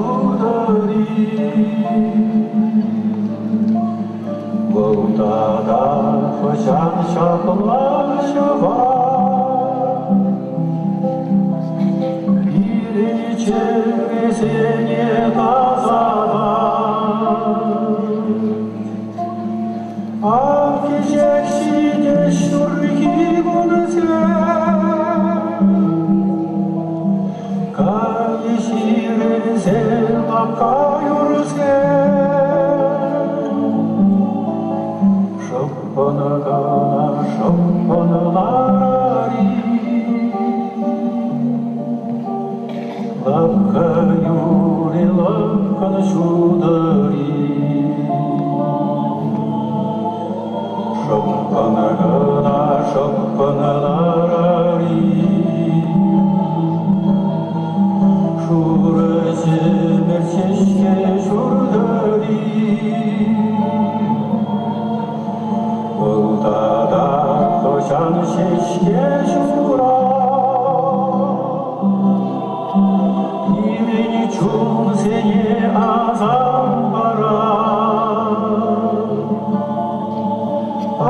ҫутӑри. Вӑл тата хӑҫан ҫапла ҫӑвать? Пирӗн чӗресене тасатать. Ак кӗҫех ҫитӗҫ ҫурхи кунсем. Кайӗҫ ирӗлсе лапка юрсем. Шӑппӑн кӑна шӑппӑн ларар-и. Лапка юрӗ лӑпкӑн ҫутӑри. Шӑппӑн кӑна шӑппӑн ларар-и. Шурӑ ҫӗмӗрт ҫеҫке ҫуртӑри. Вӑл тата хӑҫан ҫеҫке ҫурать? Пирӗн чунсене асам парать.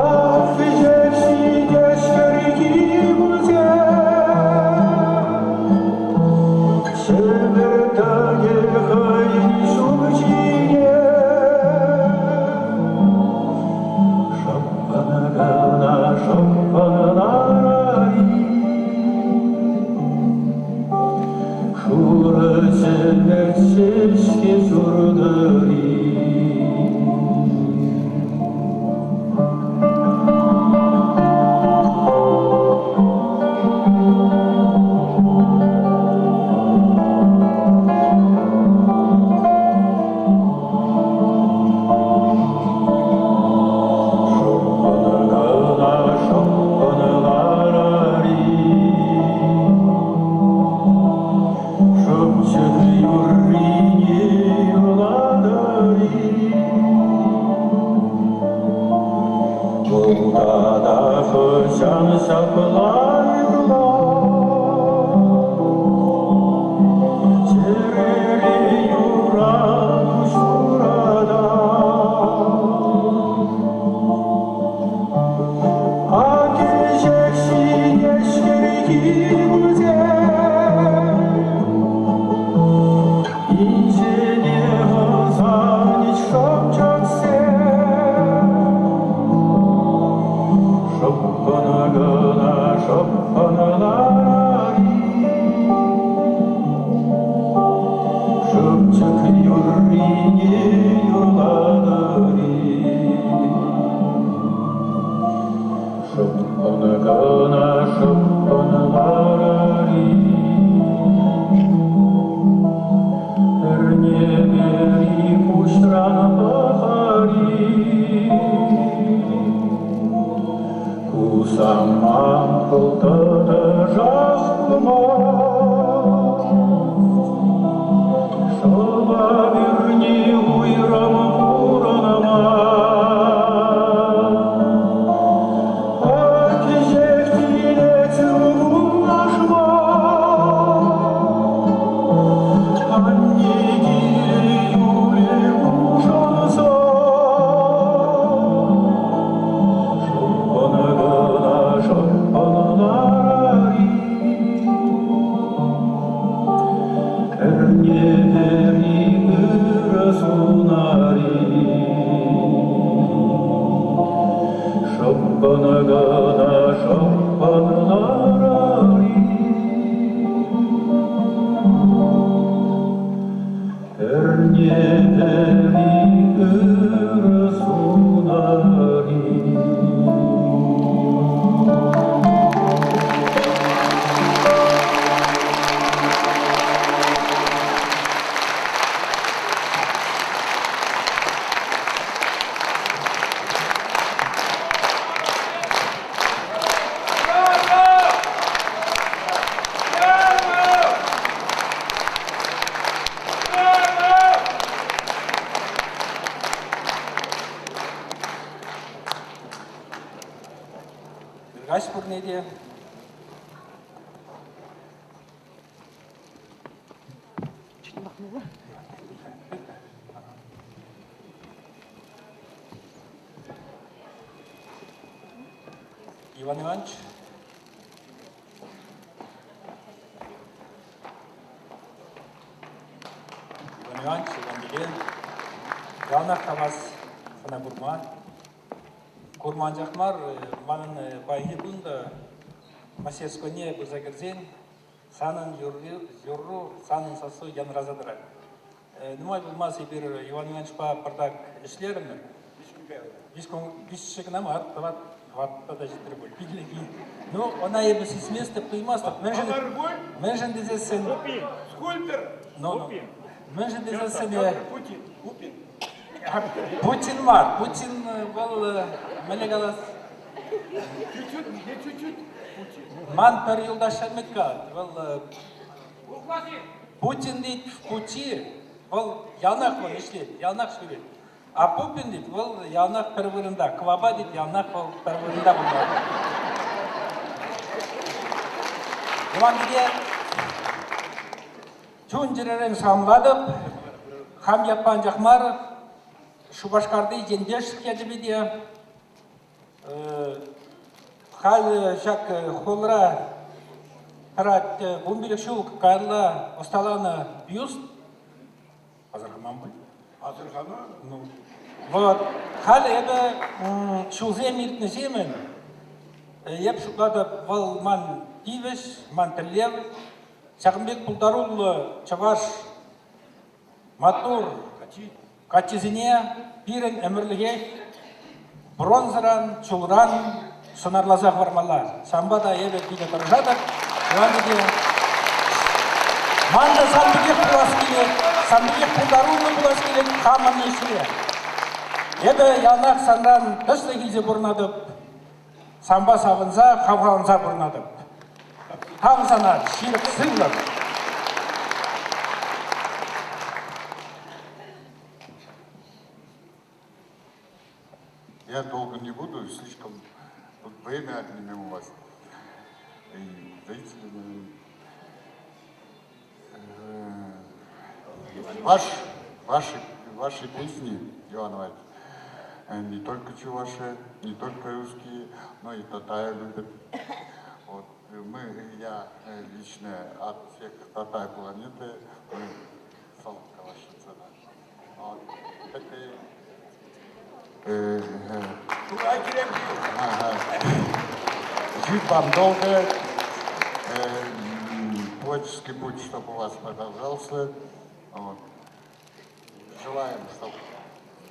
Ах, кӗҫех ҫитес кӗрхи кунсем, Ҫӗмӗр тӑкӗ хӑйӗн ҫулҫине. Шӑппӑн кӑна шӑппӑн ларар-и. Шурӑ ҫӗмӗрт ҫеҫке ҫуртӑр-и. Шӑппӑн кӑна шӑппӑн ларар-и. Шӑпчӑк юррине юрлатӑр-и. Вӑл тата хӑҫан ҫапла юрлать? Чӗрере юрату ҫуратать. Ак кӗҫех ҫитес кӗрхи кунсем. Инҫене ӑсанӗҫ шӑпчӑксем. Шӑппӑн кӑна шӑппӑн ларар-и. Шӑпчӑк юррине юрлатӑр-и. Шӑппӑн кӑна шӑппӑн ларар-и. Пӗрне-пӗри куҫран пӑхар-и. Ку самант вӑл тӑтӑшах пулмасть. Шӑпа пӳрни уйрӑм пурӑнма. Кӗҫех килет кунлашма. Анне киле юлӗ пушанса. Шӑппӑн кӑна шӑппӑн ларар-и. Пӗрне-пӗри ырӑ сунар-и. Шӑппӑн кӑна шӑппӑн ларар-и. Пӗрне-пӗри ырӑ сунар-и. Каҫ пурне те. Иван Иванович. Иван Иванович, Иван Пике, яланах хавас сана курма. Курма анчах мар, манӑн паянхи кун та мастерскойне пырса кӗрсен санӑн юрру, санӑн сассу янраса тӑрать. Нумай пулмасть эпир Иван Ивановичпа пӑртак ӗҫлерӗмӗр. Виҫҫӗ кӑна мар, тӑватта та ҫитрӗ пуль, пиллӗк-и. Ну, ӑна эпӗ сисместӗп, туймастӑп. Мӗншӗн, мӗншӗн тесессӗн... Пупин, скульптор! Ну, Пупин. Мӗншӗн тесессӗн... Путин, Пупин. Путин мар, Путин вӑл, мӗнле калас... Чуть-чуть, не чуть-чуть, Путин. Ман пӗр юлташ ҫамӗт-ка, вӑл Путин тет в пути, вӑл яланах вӑл ӗҫлет, яланах ҫӳрет. А Пупин тет, вӑл яланах пӗр вырӑнта, кӑвапа тет, яланах вӑл пӗр вырӑнта пулмалла. Иван тете чун-чӗререн саламлатӑп. Хам ятпа анчах мар, Шупашкарти ентешлӗх ячӗпе те Халь ҫак холра тӑрать 15 ҫул каялла ӑсталанӑ бюст. Асӑрхаман пуль? Асӑрхаман. Ну, вот. Халь эпӗ ҫулсем иртнӗҫемӗн эп шутлатӑп, вӑл ман тивӗҫ, ман тӗллев. Ҫакӑн пек пултаруллӑ чӑваш маттур каччисене пирӗн ӗмӗрлӗхех бронзӑран, чулран сӑнарласа хӑвармалла. Ҫавӑнпа та эпӗ питӗ тӑрӑшатӑп. Иван тете, ман та сан пекех пулас килет, сан пекех пултаруллӑ пулас килет хамӑн ӗҫре. Эпӗ яланах санран тӗслӗх илсе пурӑнатӑп, санпа савӑнса, хавхаланса пурӑнатӑп. Тав сана, ҫирӗп сывлӑх! Я долго не буду, слишком время отнимем у вас. И зрители, Ваш, ваши, ваши песни, Иван Иванович, не только чуваши, не только русские, но и татары любят. Вот. Мы, я лично от всех татар планеты, мы Вот. Это, ага. Жить вам долго, творческий путь, чтобы у вас продолжался. Вот. Желаем, чтобы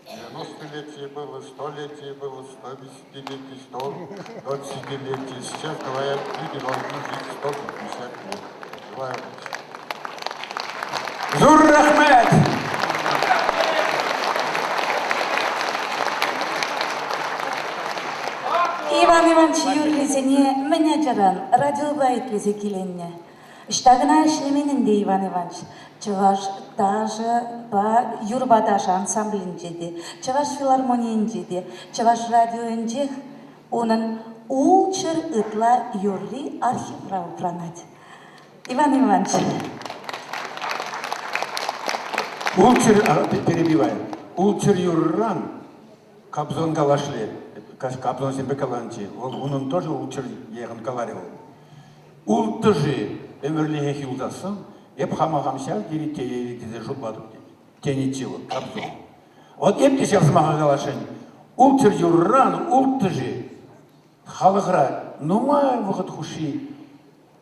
90-летие было, 100-летие было, 110-летие, 120-летие. Сейчас, говорят, люди должны жить 150 лет. Желаю Зур рәхмәт! Иван Иванович юррисене мӗн ачаран радиопа итлесе киленнӗ. Ӑҫта кӑна ӗҫлемен ӗнтӗ Иван Иванович. Чӑваш ташӑпа юрпа ташӑ ансамблӗнче те, Чӑваш филармонийӗнче те, Чӑваш радиоӗнчех унӑн ултҫӗр ытла юрри архивра упранать. Иван Иванович. Ултҫӗр, перебиваю, ултҫӗр юрӑран Кобзон калашле, Кобзонсемпе каланчи, вӑл унӑн тоже ултҫӗр яхӑн каларӗ вӑл. Улттӑшӗ ӗмӗрлӗхех юлтассӑн, эп хама хам ҫав тери телейлӗ тесе шутлатӑп тет. Тенӗччӗ вӑл Кобзон. Вот эп те ҫав сӑмаха каласшӑн. Ултҫӗр юрӑран улттӑшӗ халӑхра нумай вӑхӑт хушши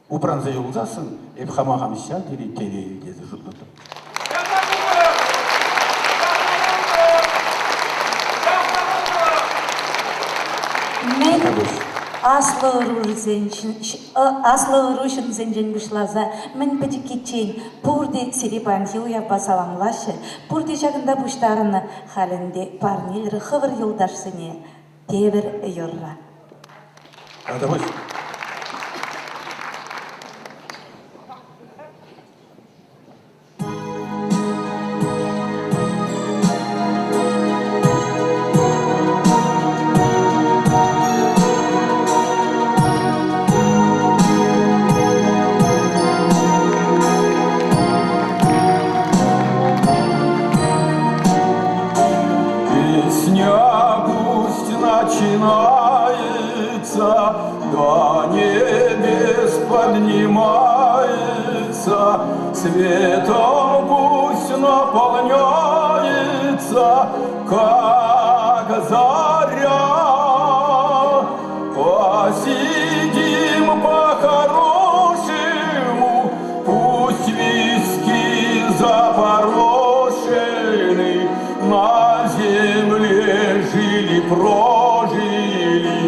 упранса юлсассӑн эп хама хам ҫав тери телейлӗ тесе шутлатӑп. Мӗн аслӑ ӑрусен аслӑ ӑру ҫынсенчен пуҫласа мӗн пӗчӗккиччен пурте сире паянхи уявпа саламлаҫҫӗ, пурте ҫакӑнта пуҫтарӑннӑ. Халь ӗнтӗ парнелӗр хӑвӑр юлташсене тепӗр юрра. Тавтапуҫ. наполняется, как заря. Посидим по-хорошему, пусть виски запорошены, на земле жили, прожили,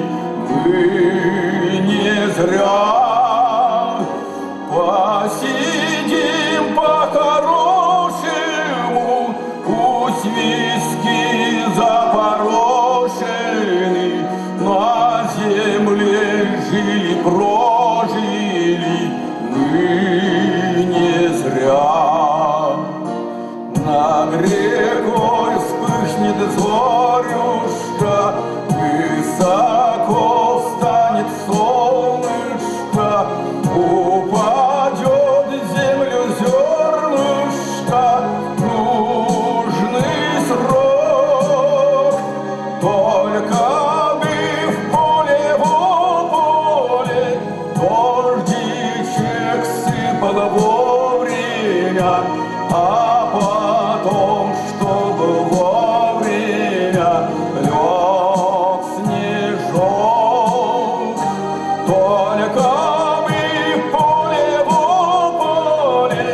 мы не зря. Посидим по-хорошему, пусть виски запорошены, на земле жили, прожили, мы не зря. Над рекой вспыхнет зорюшка, высоко встанет солнышко, упадет в землю зернышко, нужный срок. Только бы в поле, в поле дождичек сыпал вовремя, а потом, чтобы вовремя лег снежок. Только бы в поле, в поле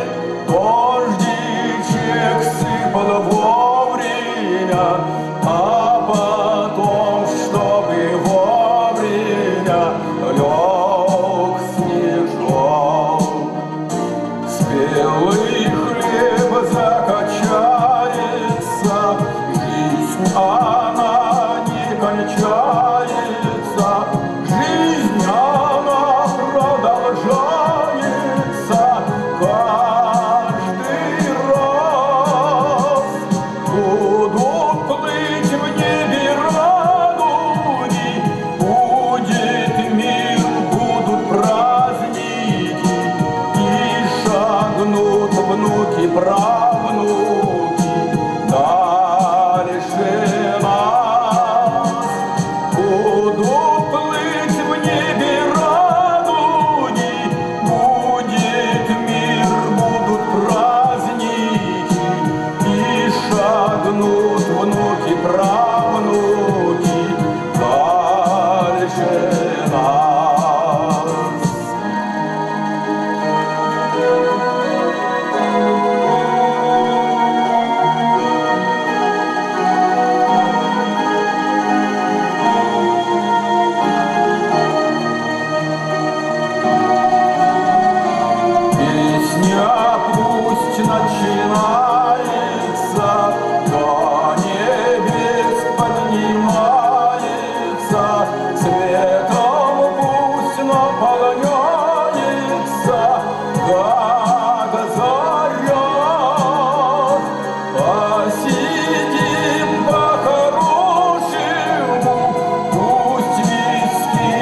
дождичек сыпал вовремя, а потом, чтобы вовремя лег снежок. Спелый хлеб закачается, жизнь она не кончается, жизнь она продолжается каждый раз. Будут плыть в небе радуги, будет мир, будут праздники, и шагнут внуки, правнуки дальше нас. Будут плыть в небе радуги, будет мир, будут праздники, и шагнут внуки, правнуки дальше нас. Песня пусть начинается, до небес поднимается, светом пусть наполняется, как заря. Посидим по-хорошему, пусть виски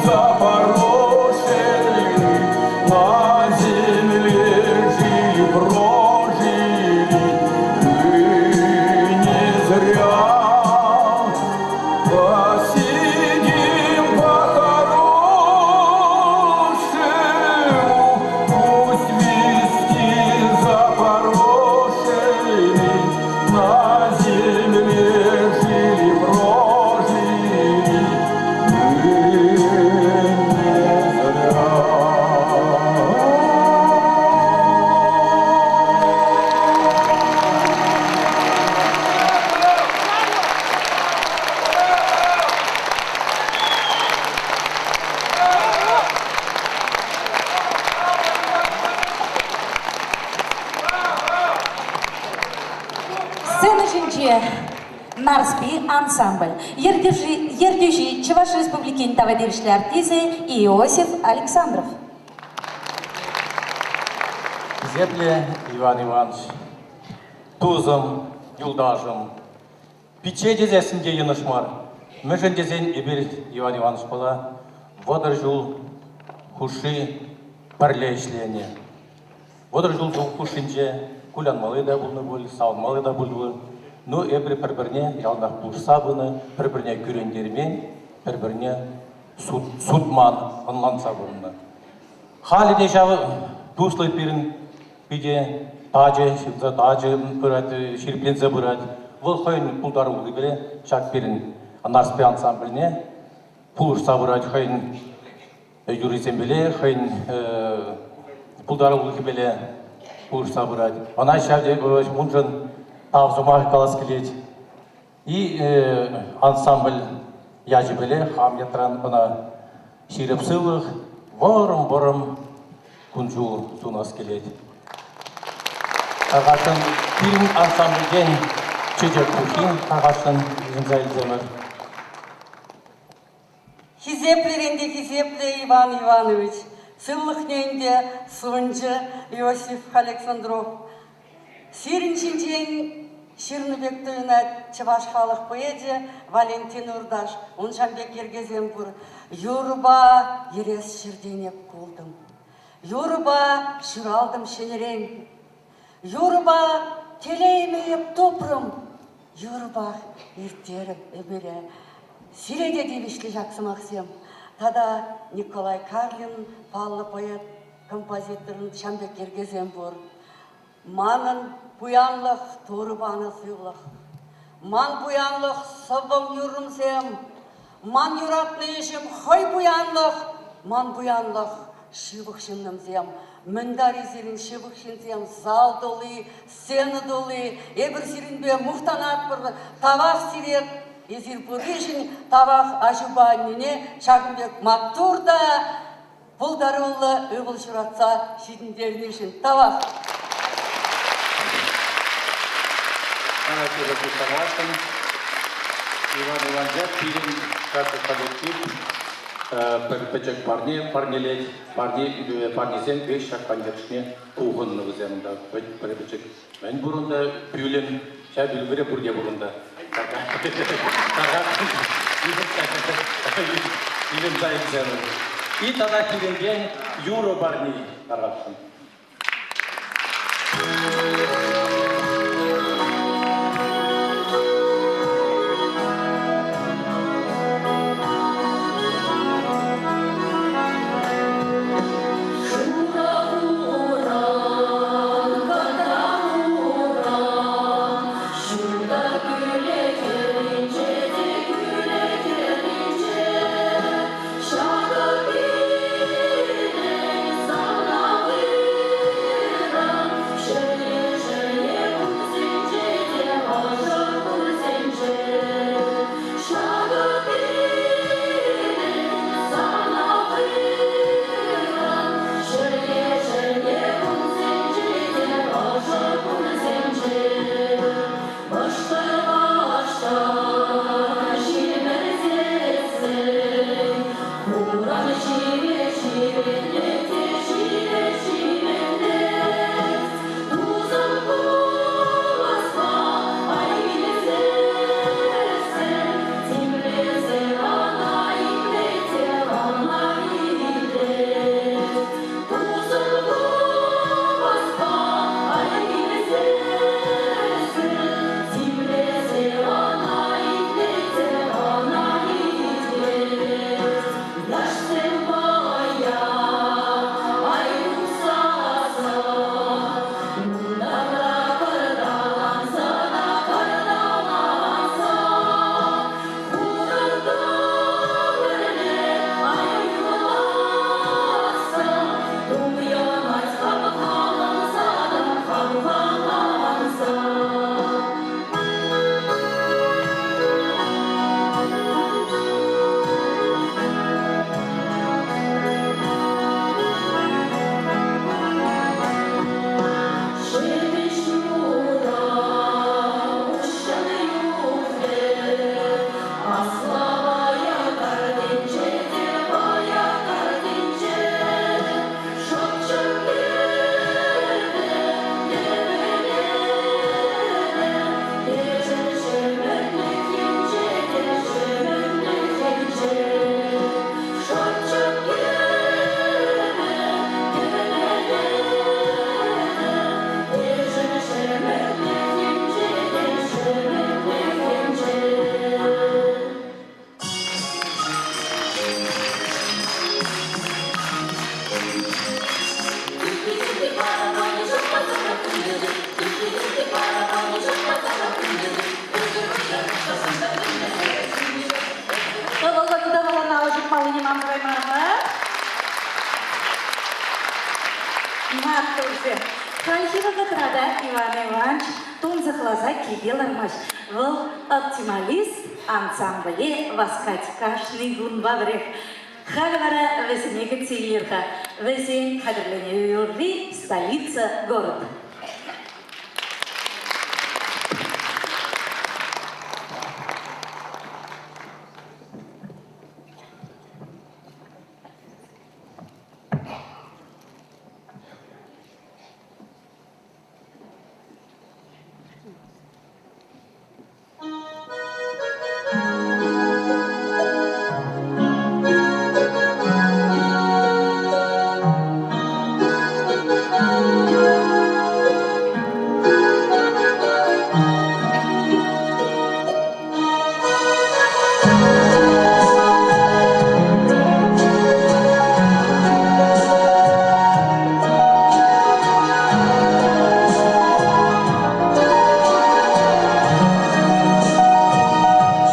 запорошены, на земле жили, прожили, мы не зря. Посидим по-хорошему, пусть виски запорошены, на земле жили, прожили, мы не зря. Сцена ҫинче Нарспи ансамбль. Ертӳҫи, ертӳҫи Чӑваш Республикин тава тивӗҫлӗ артисчӗ Иосиф Александров. Хисеплӗ Иван Иванович, тусӑм, юлташӑм, пичче тесессӗн те йӑнӑш мар. Мӗншӗн тесен эпир Иван Ивановичпала 30 ҫул хушши пӗрле ӗҫленӗ. 30 ҫул хушшинче кулянмалли та пулнӑ пуль, савӑнмалли та пулнӑ. Ну, эпир пӗр-пӗрне яланах пулӑшса пынӑ, пӗр-пӗрне кӳрентермен, пӗр-пӗрне сутман, ӑнланса пурӑннӑ. Халӗ те ҫав туслӑх пирӗн питӗ тачӑ ҫырса тачӑ пырать, ҫирӗпленсе пырать. Вӑл хӑйӗн пултарулӑхӗпе ҫак пирӗн Нарспи ансамбльне пулӑшса пырать хӑйӗн юррисемпеле, хӑйӗн пултарулӑхӗпеле пулӑшса пырать. Ӑна ҫав уншӑн тав сӑмахӗ калас килет. И ансамбль ячӗпеле хам ятран ӑна ҫирӗп сывлӑх, вӑрӑм-вӑрӑм кун-ҫул сунас килет. Тархасшӑн пирӗн ансамбльтен чечек пуххи тархасшӑн йышӑнса илсемӗр. Хисеплӗрен те хисеплӗ Иван Иванович, сывлӑхне ӗнтӗ сунчӗ Иосиф Александров. Сирӗн ҫинчен ҫырнӑ пек туйӑнать чӑваш халӑх поэчӗ Валентин Урташ. Ун ҫав пек йӗркесем пур. Юрӑпа йӗрес ҫӗртен эп култӑм. Юрӑпа ҫуралтӑм ҫӗнӗрен. Юрӑпа телейӗме эп тупрӑм. Юрӑпах ирттерӗп ӗмӗре. Сире те тивӗҫлӗ ҫак сӑмахсем. Тата Николай Карлин паллӑ поэт, композиторӑн ҫам пек йӗркесем пур. Манӑн пуянлӑх Турӑ панӑ сывлӑх. Ман пуянлӑх сӑввӑм юррӑмсем. Ман юратнӑ ӗҫӗм хӑй пуянлӑх. Ман пуянлӑх ҫывӑх ҫыннӑмсем. Мӗн тари сирӗн ҫывӑх ҫынсем зал тулли, сцена тулли. Эпир сирӗнпе мухтанатпӑр. Тавах сире, эсир пурришӗн, тавах аҫупа аннӳне ҫакӑн пек маттур та пултаруллӑ ывӑл ҫуратса ҫитӗнтернишӗн. Тавах! Сана тепӗр пуҫтарасшӑн. Иван Ивановича пирӗн ҫак коллектив пӗр пӗчӗк парне парнелет. Парне, парнесем веҫ ҫак конвертне пухӑннӑ вӗсем унта. Пӗр пӗчӗк мӗн пур унта пӳлӗм, ҫав пӳлӗмре пурте пур унта. Йышӑнса илсемӗр. И тата пирӗнтен юрӑ парни тархасшӑн. Маттурсем! Хальхи вӑхӑтра та Иван Иванович тунсӑхласа килте лармасть. Вӑл оптималист ансамбле васкать кашни кунпа пӗрех. Халӗ вара вӗсене кӗтсе илер-ха. Вӗсен хатӗрленӗ юрри «Столица город».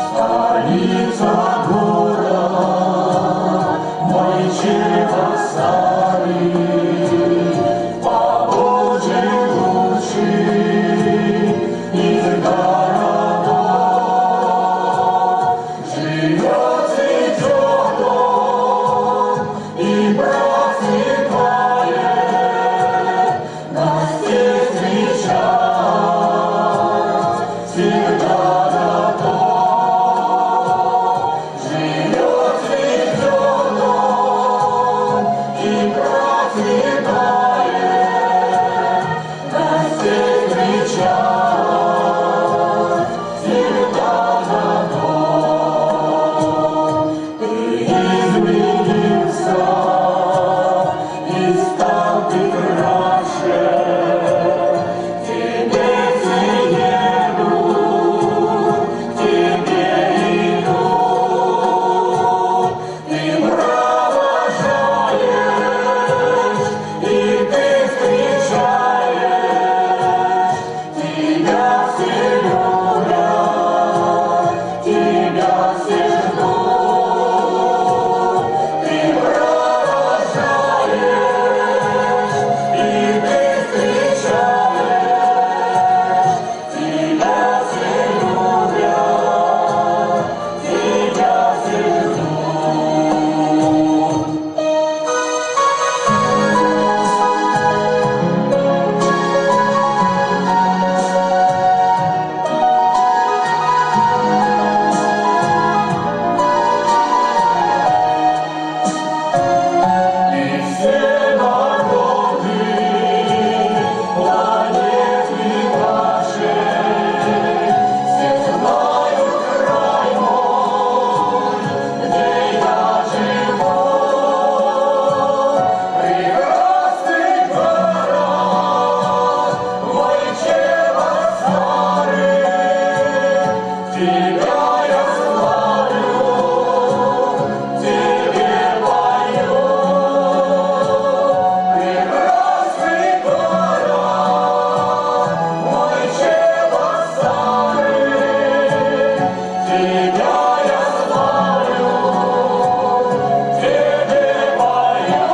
Столица город, мой Чебоксары, Побольше лучший из городов. Живет, цветет он и процветает, Гостей встречать всегда готов. Живет, цветет он и процветает, Гостей встречать всегда готов. Ты изменился и стал ты краше, Тебе все едут, к тебе идут. Ты провожаешь и ты встречаешь, Тебя все любят, тебя все ждут. Ты провожаешь и ты встречаешь, Тебя все любят, тебя все ждут. И все народы планеты нашей все знают край мой, где я живу. Прекрасный город, мой Чебоксары, тебя я славлю, тебе пою. Прекрасный город, мой Чебоксары, тебя я славлю, тебе пою.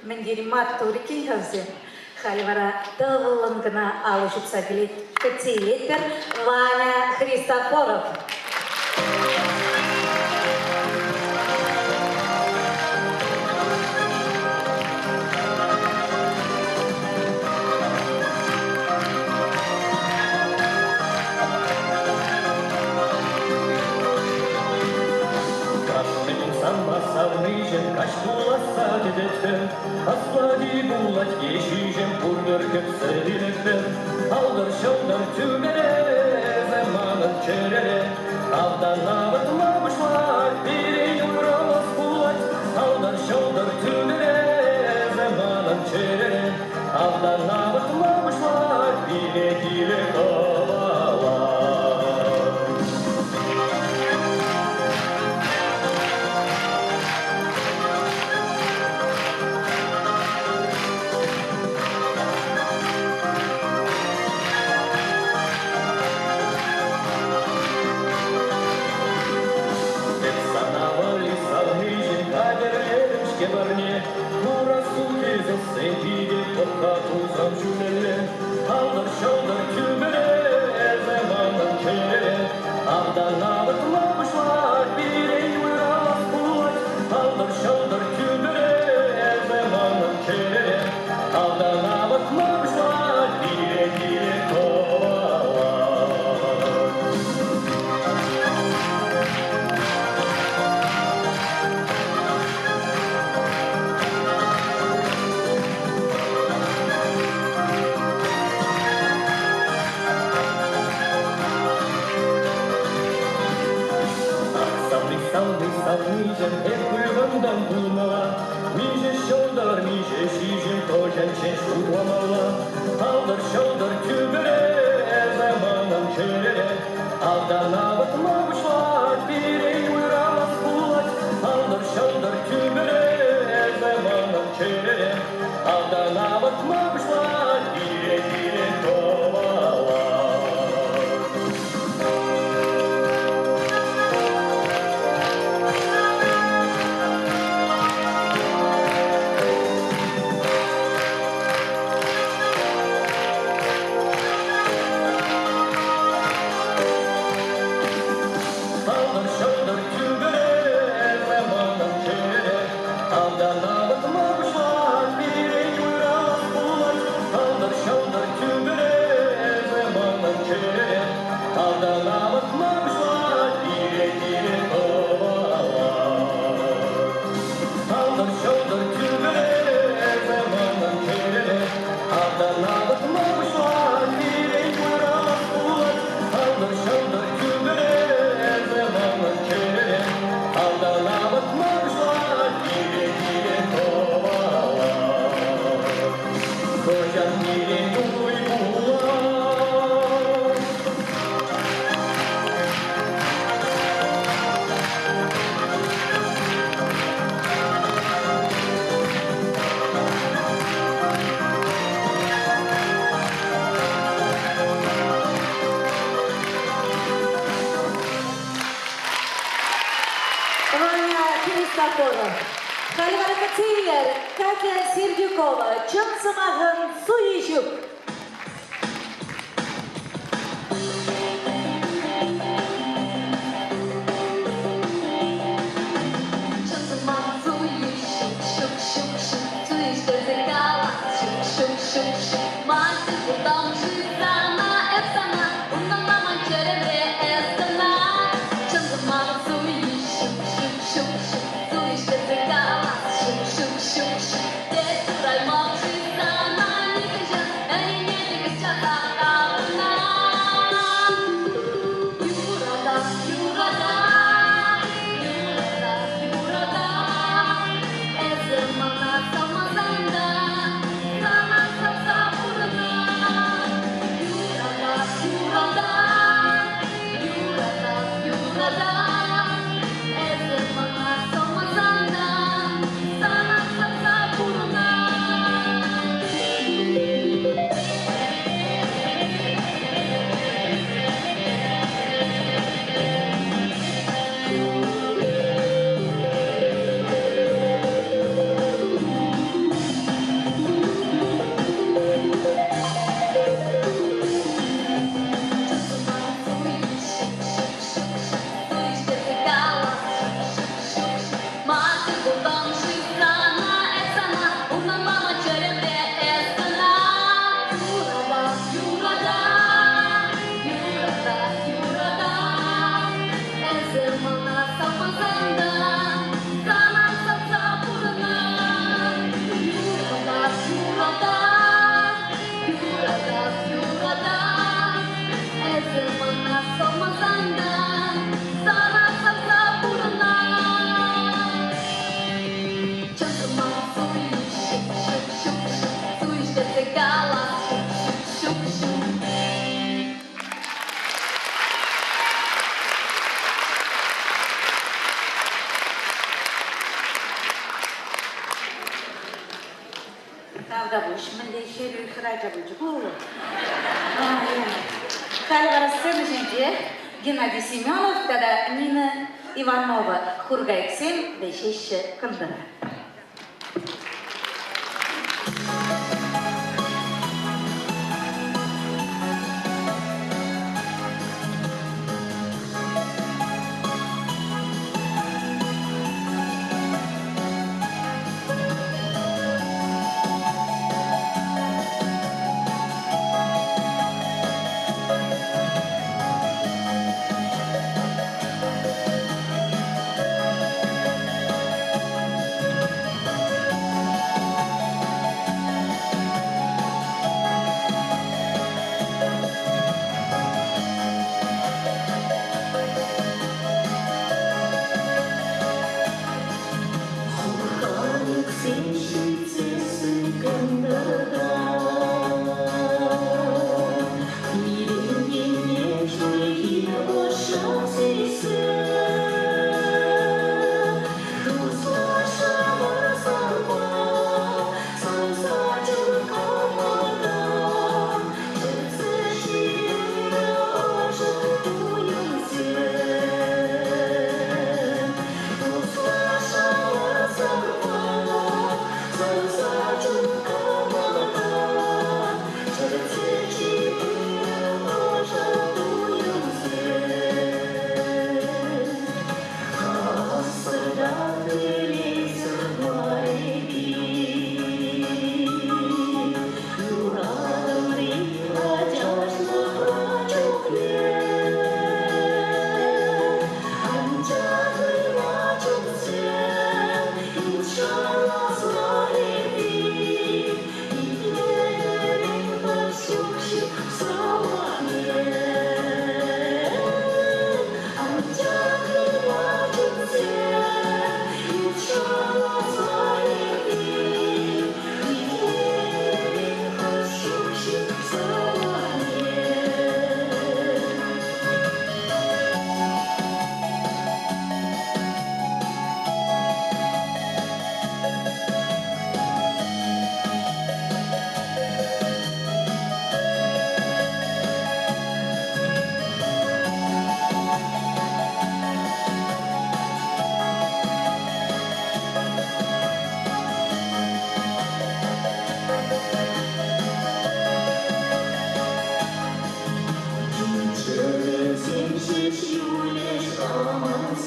Мӗн тери маттур иккен-ха вӗсем. Халӗ вара тӑвӑллӑн кӑна алӑ ҫупса килет. Кӗтсе илетпӗр Ваня Христофоров. Кашни кун санпа савниҫӗм каҫ пуласса кӗтетпӗр. Аслати пулать е ҫиҫӗм пурпӗр кӗтсе илетпӗр. Алтӑр ҫӑлтӑр тӳпере эсӗ манӑн чӗрере. Автан авӑтма пуҫлать, пирӗн уйрӑлас пулать. Алтӑр ҫӑлтӑр тӳпере эсӗ манӑн чӗрере. Автан авӑтма пуҫлать, пире киле хӑвалать. савниҫӗм, эп ывӑнтӑм пулмалла. Миҫе ҫӑлтӑр, миҫе ҫиҫӗм, хӑҫанччен шутламалла. Алтӑр ҫӑлтӑр тӳпере, эсӗ манӑн чӗрере. Автан авӑтма пуҫлать, пире уйрӑлас пулать. Алтӑр ҫӑлтӑр тӳпере, эсӗ манӑн чӗрере. Автан авӑтма пуҫлать, пире, пире хӑвалать. Алтӑр ҫӑлтӑр тӳпере, эсӗ манӑн чӗрере. Автан авӑтма пуҫлать, пире уйрӑлас пулать. Алтӑр ҫӑлтӑр тӳпере, эсӗ манӑн чӗрере. Автан авӑтма пуҫлать, пире, пире хӑвалать. Алтӑр ҫӑлтӑр тӳпере, эсӗ манӑн чӗрере. Автан авӑтма пуҫлать, пире уйрӑлас пулать. Алтӑр ҫӑлтӑр тӳпере, эсӗ манӑн чӗрере. Автан авӑтма пуҫлать, пире, пире хӑвалать. Хӑҫан пирӗн туй пулать? Ваня Христофоров, халь вара кӗтсе илер Катя Сердюкова, чӑн сӑмахӑн суйи ҫук. Чӑн сӑмах суйи ҫук, ҫук, ҫук, ҫук, суеҫтерсе калас ҫук, ҫук, ҫук, ҫук. Ман тытӑм-ши сана, эп сана, унтанпа ман чӗремре эс кӑна. Чӑн сӑмах суйи ҫук, ҫук, ҫук, ҫук, суеҫтерсе калас ҫук, ҫук, ҫук, ҫук. Тек кураймӑп-ши сана нихӑҫан, ӗненетӗп эс часах таврӑнан. Юратап, юратап, юратап, юратап. Эсӗ мана савмасан та, сана савса пурӑнап. Юратап, юратап, юратап, юратап. Эсӗ мана савмасан та, сана савса пурӑнап. Юратап, юратап, эсӗ мана савмасан та, сана савса пурӑнап. Чӑн сӑмах суйи ҫук, ҫук, ҫук, ҫук, суеҫтерсе калас ҫук, ҫук, ҫук, ҫук. Тавтапуҫ, мӗнле хӗрӳ хӗрача пулчӗ ку. Халӗ вара сцена ҫинче Геннадий Семенов тата Нина Иванова хуркайӑксем вӗҫеҫҫӗ кӑнтӑра.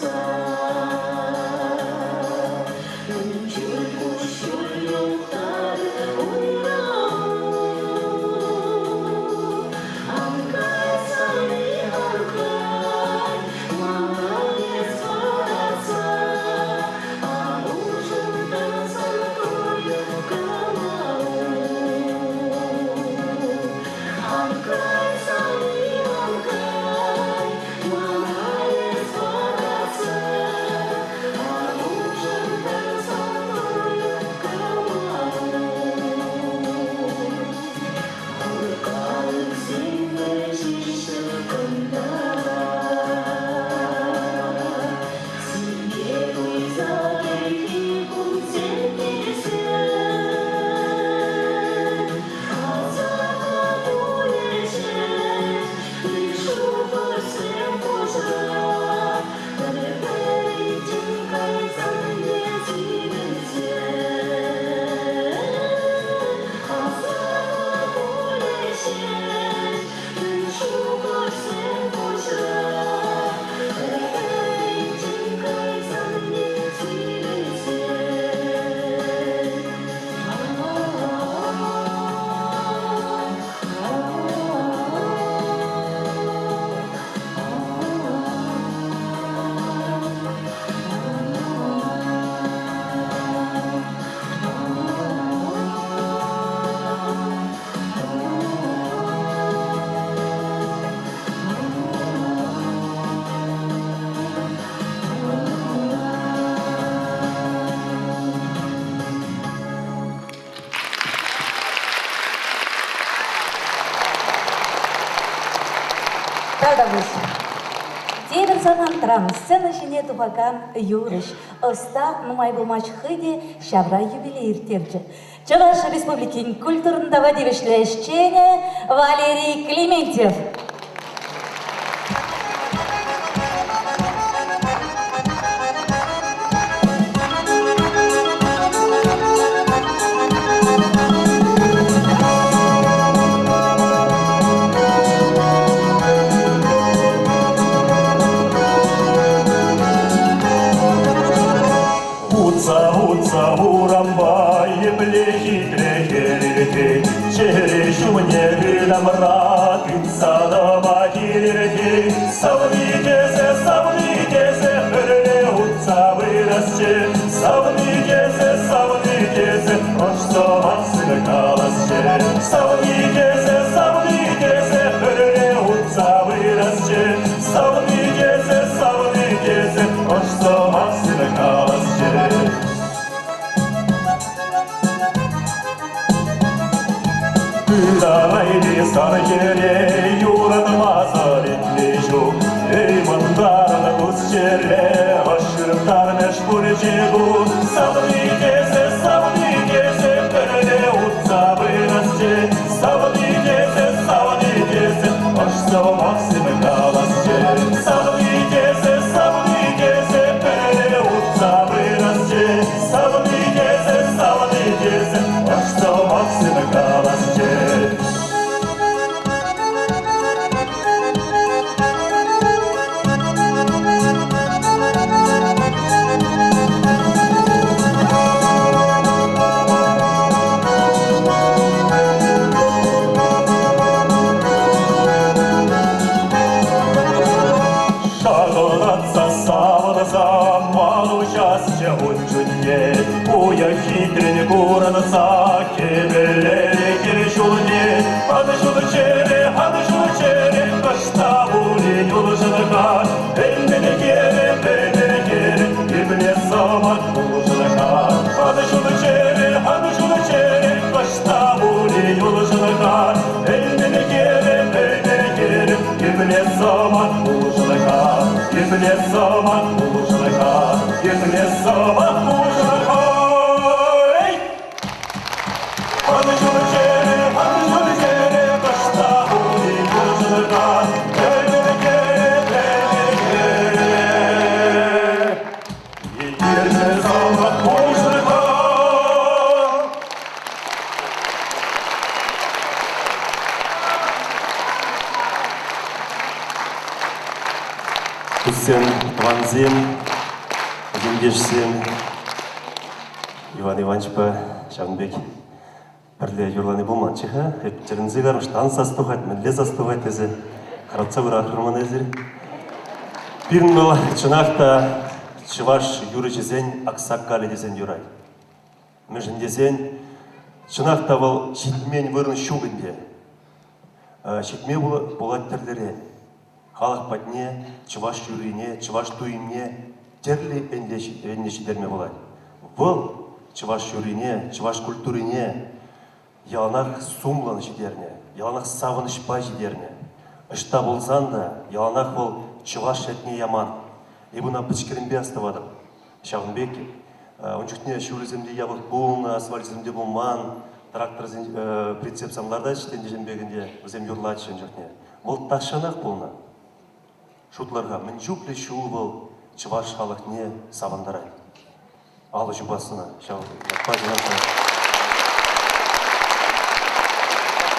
юхса. Мӗн чуль куҫҫуль юхтарӗ унта. Ан кай, савни, ан кай, мана эс хӑратса, ан улшӑнтар сан туйӑм кӑмӑлу. Ан кай, савни, ан кай, мана эс хӑратса, ан улшӑнтар сан туйӑм кӑмӑлу. Кайӑксем вӗҫеҫҫӗ кӑнтӑра, Сире туйса кӗрхи кунсем килсе. Асапа пулӗҫ, ир шухӑшсем пуҫра, Пӗр-пӗринчен кайсан те сивӗнсе. Асапа пулӗҫ, ир шухӑшсем пуҫра, Пӗр-пӗринчен кайсан те сивӗнсе. Тавтапуҫ. Тепӗр самантран сцена ҫине тухакан юрӑҫ ӑста нумай пулмасть хӑй те ҫавра юбилей ирттерчӗ. Чӑваш Республикин культурӑн тава тивӗҫлӗ ӗҫченӗ Валерий Клементьев. Утса, утса урампа епле хитре хӗрелтет, Чӗре ҫумне ытамра тытса тӑма килӗртет. Савни тесе, савни тесе пӗрле утса пырасчӗ, Савни тесе, савни тесе ӑш сӑмахсӑр каласчӗ. Савни тесе, савни тесе пӗрле утса пырасчӗ, Савни тесе, савни тесе ӑш сӑмахсӑр каласчӗ. Ытарайми сар хӗре юратмасӑр итле ҫук. Эй, мӑнтарнӑ кус чӗре, ӑшшыртармӗш пулчӗ ку. Савни тесе, савни тесе пӗрле утса пырасчӗ. Савни тесе, савни тесе ӑш сӑмахсем каласчӗ. Савни тесе, савни тесе пӗрле утса пырасчӗ. Савни тесе, савни тесе ӑш сӑмахсем каласчӗ. Шакӑлтатса савӑнса ман уҫасчӗ ун чунне, Уя хитрен курӑнса кӗвӗлерӗ хӗр ҫулне. Ан ҫул чӗре, ан ҫул чӗре, ӑҫта пулин улшӑн-ха, Пӗлмен-хӗрӗ, пӗлмен-хӗрӗ, епле сӑмах пулшӑн-ха. Ан ҫул чӗре, ан ҫул чӗре, ӑҫта пулин улшӑн-ха, Пӗлмен-хӗрӗ, пӗлмен-хӗрӗ, епле сӑмах пулшӑн-ха, епле сӑмах пулшӑн-ха, епле сӑмах пулшӑн-ха. Эй! Ан ҫул чӗре, ан ҫул чӗре, ӑҫта пулин улшӑн-ха, Пӗлмен-хӗрӗ, пӗлмен-хӗрӗ, епле сӑмах пулшӑн-ха. Туссем, тӑвансем, ентешсем, Иван Ивановичпа ҫавӑн пек пӗрле юрлани пулманччӗ-ха. Эп тӗлӗнсе карӑм, ӑҫтан сас тухать, мӗнле сас тухать тесе хӑратса пӑрахрӑр мана эсир. Пирӗн вӑл чӑнах та чӑваш юрӑҫисен аксакалӗ тесен юрать. Мӗншӗн тесен чӑнах та вӑл ҫитмен вырӑн ҫук ӗнтӗ. Ҫитме пулать тӗрлӗрен. Халӑх патне чӑваш юррине, чӑваш туйӑмне тӗрлӗ енле ҫитерме пулать. Вӑл чӑваш юррине, чӑваш культурине яланах сумлӑн ҫитернӗ, яланах савӑнӑҫпа ҫитернӗ. Ӑҫта пулсан та яланах вӑл чӑваш ятне яман. Эп ӑна пӗчӗкренпе астӑватӑп. Ҫавӑн пек ун чухне ҫулӗсем те япӑх пулнӑ, асфальчӗсем те пулман, тракторсен прицепсем лартаҫҫӗ тенӗ пек ӗнтӗ вӗсем юрлатчӗ ун чухне. Вӑл тахҫанах пулнӑ. Шутлӑр-ха, мӗн чухлӗ ҫул вӑл чӑваш халӑхне савӑнтарать. Алӑ ҫупас ӑна ҫав ятпа чӑнах та.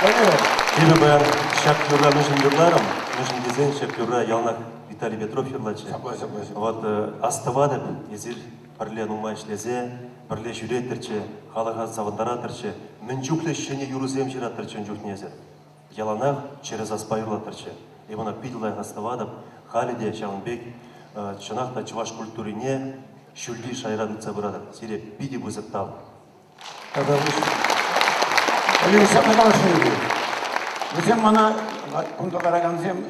Эпӗ паян ҫак юрра мӗншӗн юрларӑм? Мӗншӗн тесен ҫак юрра яланах Виталий Петров юрлатчӗ. Ҫапла, ҫапла, ҫапла. Вот астӑватӑп, эсир пӗрле нумай ӗҫлесе, пӗрле ҫӳреттӗрччӗ, халӑха савӑнтаратӑрччӗ. Мӗн чухлӗ ҫӗнӗ юрӑсем ҫыраттӑрччӗ ун чухне эсир. Яланах чӗрӗ саспа юрлаттӑрччӗ. Эп ӑна питӗ лайӑх астӑватӑп. Халӗ те ҫавӑн пек чӑнах та чӑваш культурине ҫӳлти шайра тытса пыратӑр. Сире питӗ пысӑк тав. Тата ҫакна каласшӑн эпир. Вӗсем мана кунта ларакансем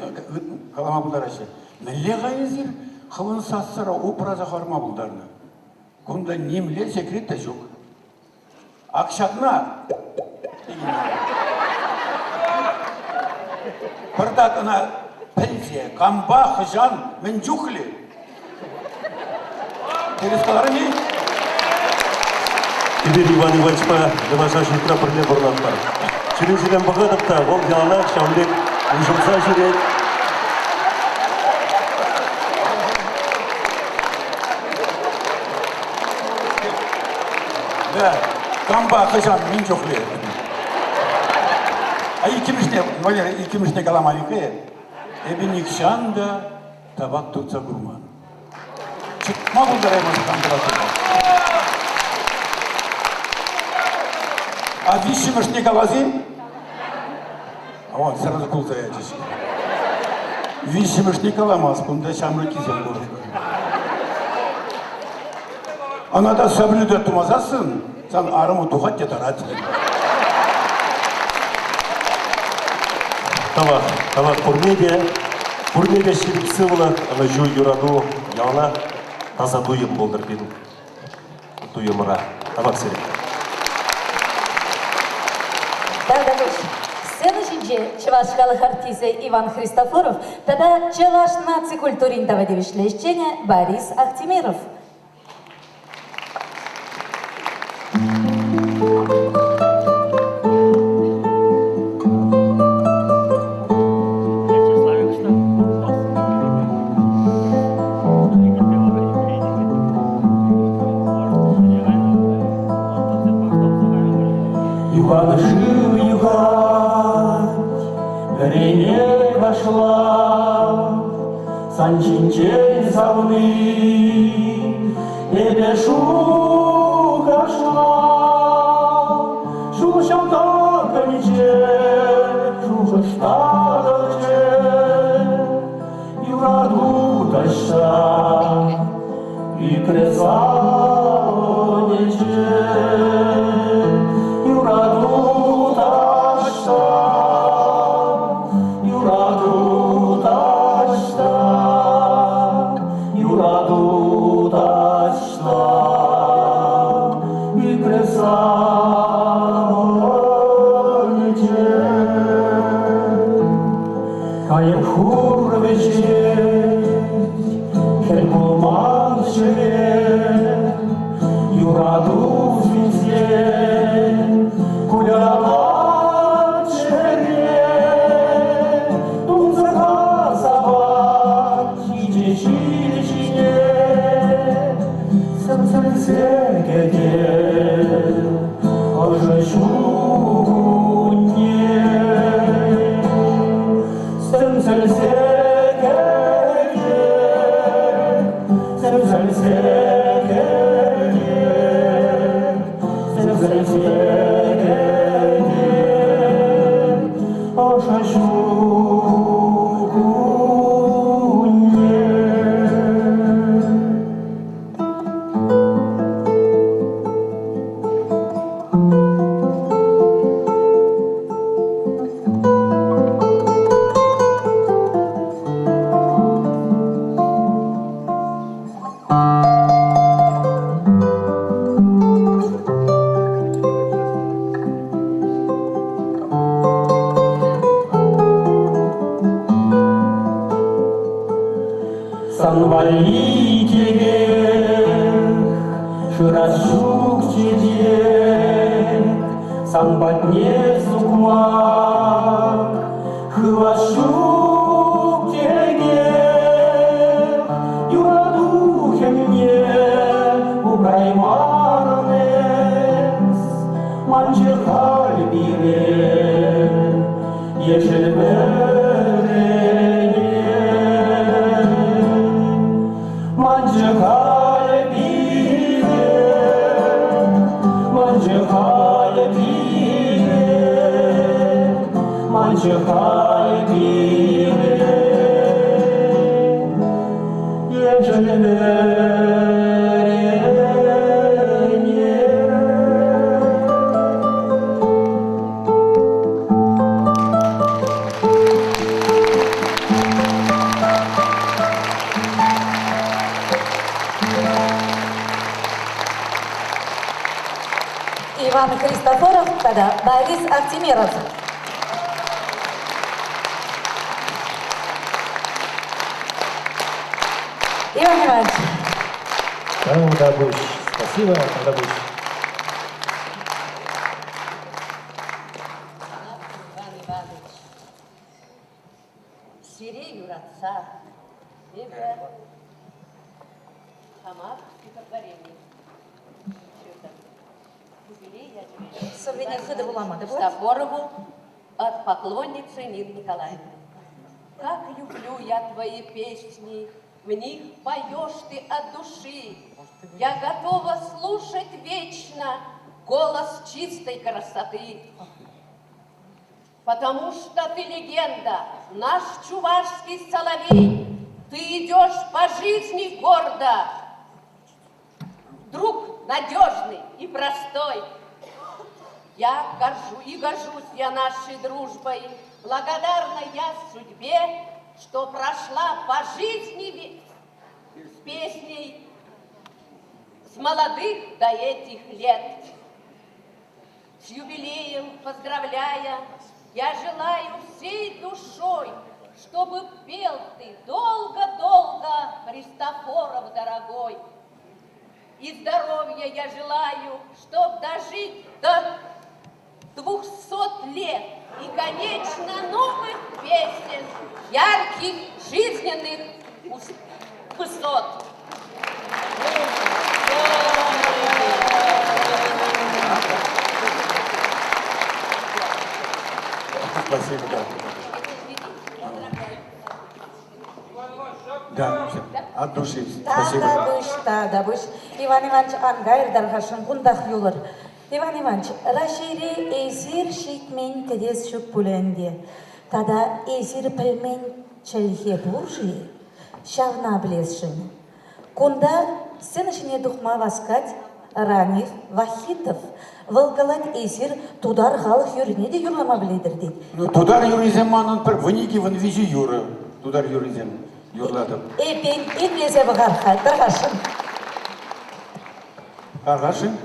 калама пултараҫҫӗ. Мӗнле-ха эсир хӑвӑн сассӑра упраса хӑварма пултарнӑ? Кунта нимле секрет та ҫук. Ак ҫакна пӑртак ӑна пӗлсе, кампа, хӑҫан, мӗн чухлӗ? Тӗрӗс каларӑм-и? Эпир Иван Ивановичпа юнашар ҫуртра пӗрле пурӑнатпӑр. Чӳречерен пӑхатӑп та, вӑл яланах ҫавӑн пек уҫӑлса ҫӳрет. Да, кампа хӑҫан мӗн чухлӗ? А иккӗмӗшне, Валера, иккӗмӗшне калама ӳкре. Эпӗ нихҫан та табак туртса курман. Чӑтма пултараймастӑп хам табак туртма. А виҫҫӗмӗшне калас-и? О, сразу кулса ячӗҫ. Виҫҫӗмӗшне каламас, кунта ҫамрӑккисем пур. Ӑна та соблюдать тумасассӑн, сан арӑму тухать те тарать. Тавах, тавах пурне те, пурне те ҫирӗп сывлӑх, ӑнӑҫу, юрату, яланах таса туйӑм пултӑр пирӗн туйӑмра. Тавах сире. Тавтапуҫ. Сцена ҫинче чӑваш халӑх артисчӗ Иван Христофоров тата чӑваш наци культурин тава тивӗҫлӗ ӗҫченӗ Борис Ахтимиров. Юхан шыв юхать, вӗрене кашлать, сан ҫинчен савни эпӗ шухӑшлап. Ҫулҫӑ тӑкӑнчӗ, шухӑш татӑлчӗ, юрату таҫта ӳкрӗ савӑнчӗ. Юрату таҫта, юрату таҫта, юрату таҫта ӳкрӗ савӑнчӗ. Кайӑк хур вӗҫет, хӗл пулман ҫӗре. Сан валли текех шырас ҫук чечек, Сан патне сукмак хывас ҫук текех. Юрату хӗмне упраймарӑн эс, Манчӗ халь пире ешӗл вӗрене. Манчӗ халь пире, манчӗ халь пире, манчӗ халь пире ешӗл вӗрене. Иван Христофоров тата Борис Артемиров. Иван Иванович. Тавтапуҫ. Спасибо, тавтапуҫ. Иван Иванович, сире юратса эпӗ хамах стихотворение ҫыртӑм. Юбилей ячӗпе. Сӑввине хытӑ вулама та пулать. Христофорову от поклонницы Нины Николаевны. Как люблю я твои песни, в них поешь ты от души. Я готова слушать вечно голос чистой красоты. Потому что ты легенда, наш чувашский соловей. Ты идешь по жизни гордо, друг надежный и простой. Я горжу и горжусь я нашей дружбой, благодарна я судьбе, что прошла по жизни с песней с молодых до этих лет. С юбилеем поздравляя, я желаю всей душой, чтобы пел ты долго-долго, Христофоров дорогой. И здоровья я желаю, чтоб дожить до 200 лет и, конечно, новых песен, ярких жизненных высот. Спасибо, да. Да, все. От души. Спасибо. Тавтапуҫ, тавтапуҫ. Иван Иванович ан кайӑр тархасшӑн, кунтах юлӑр. Иван Иванович, Раҫҫейре эсир ҫитмен кӗтес ҫук пулӗ ӗнтӗ. Тата эсир пӗлмен чӗлхе пур-ши? Ҫавна пӗлесшӗн. Кунта сцена ҫине тухма васкать Рамиф Вахитов. Вӑл калать, эсир тутар халӑх юррине те юрлама пӗлетӗр тет. Ну, тутар юррисем манӑн пӗр вуникӗ, вунвиҫӗ юрӑ. Тутар юррисем юрлатӑп. Эппин, итлесе пӑхар-ха, тархасшӑн. Тархасшӑн?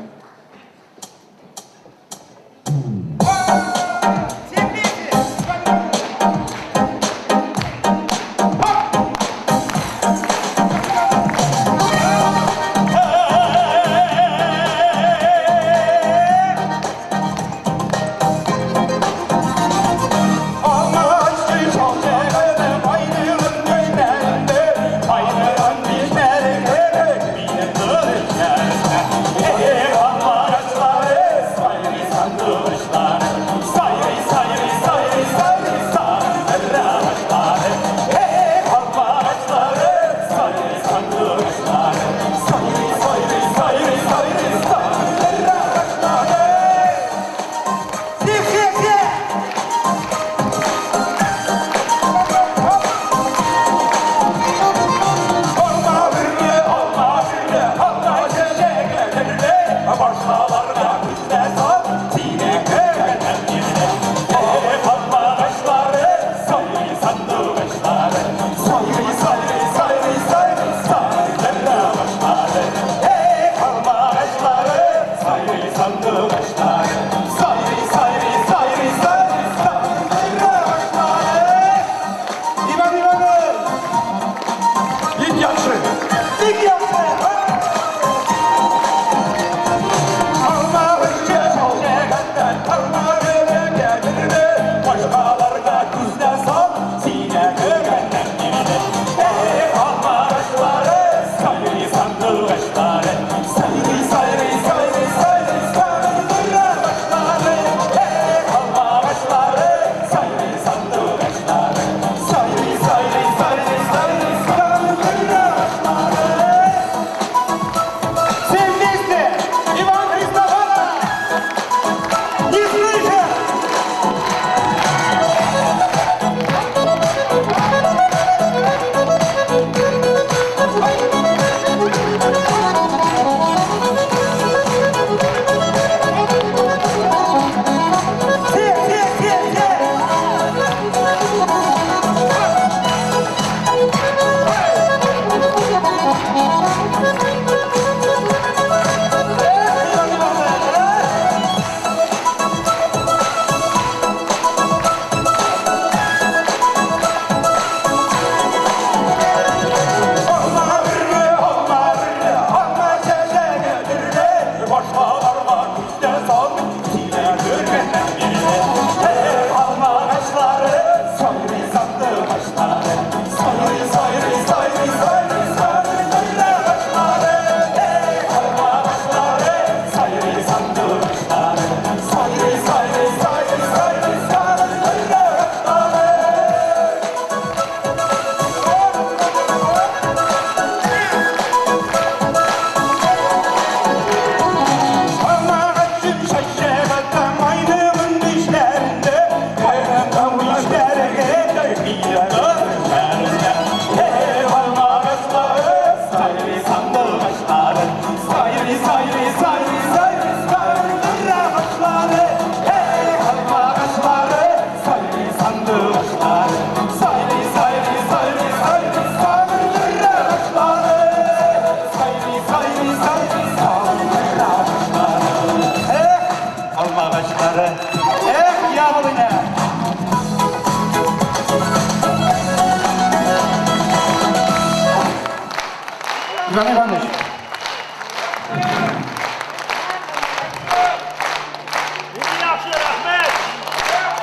Иван Иванович.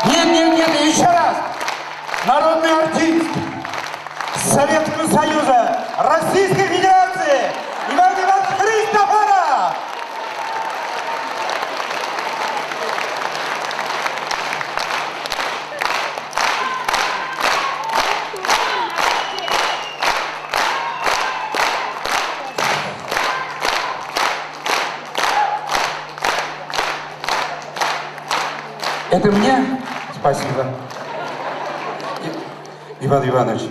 Нет, нет, нет, еще раз. Народный артист Советского Союза, Российской Федерации Иван Иванович Христофоров! Это мне? Спасибо. Иван Иванович.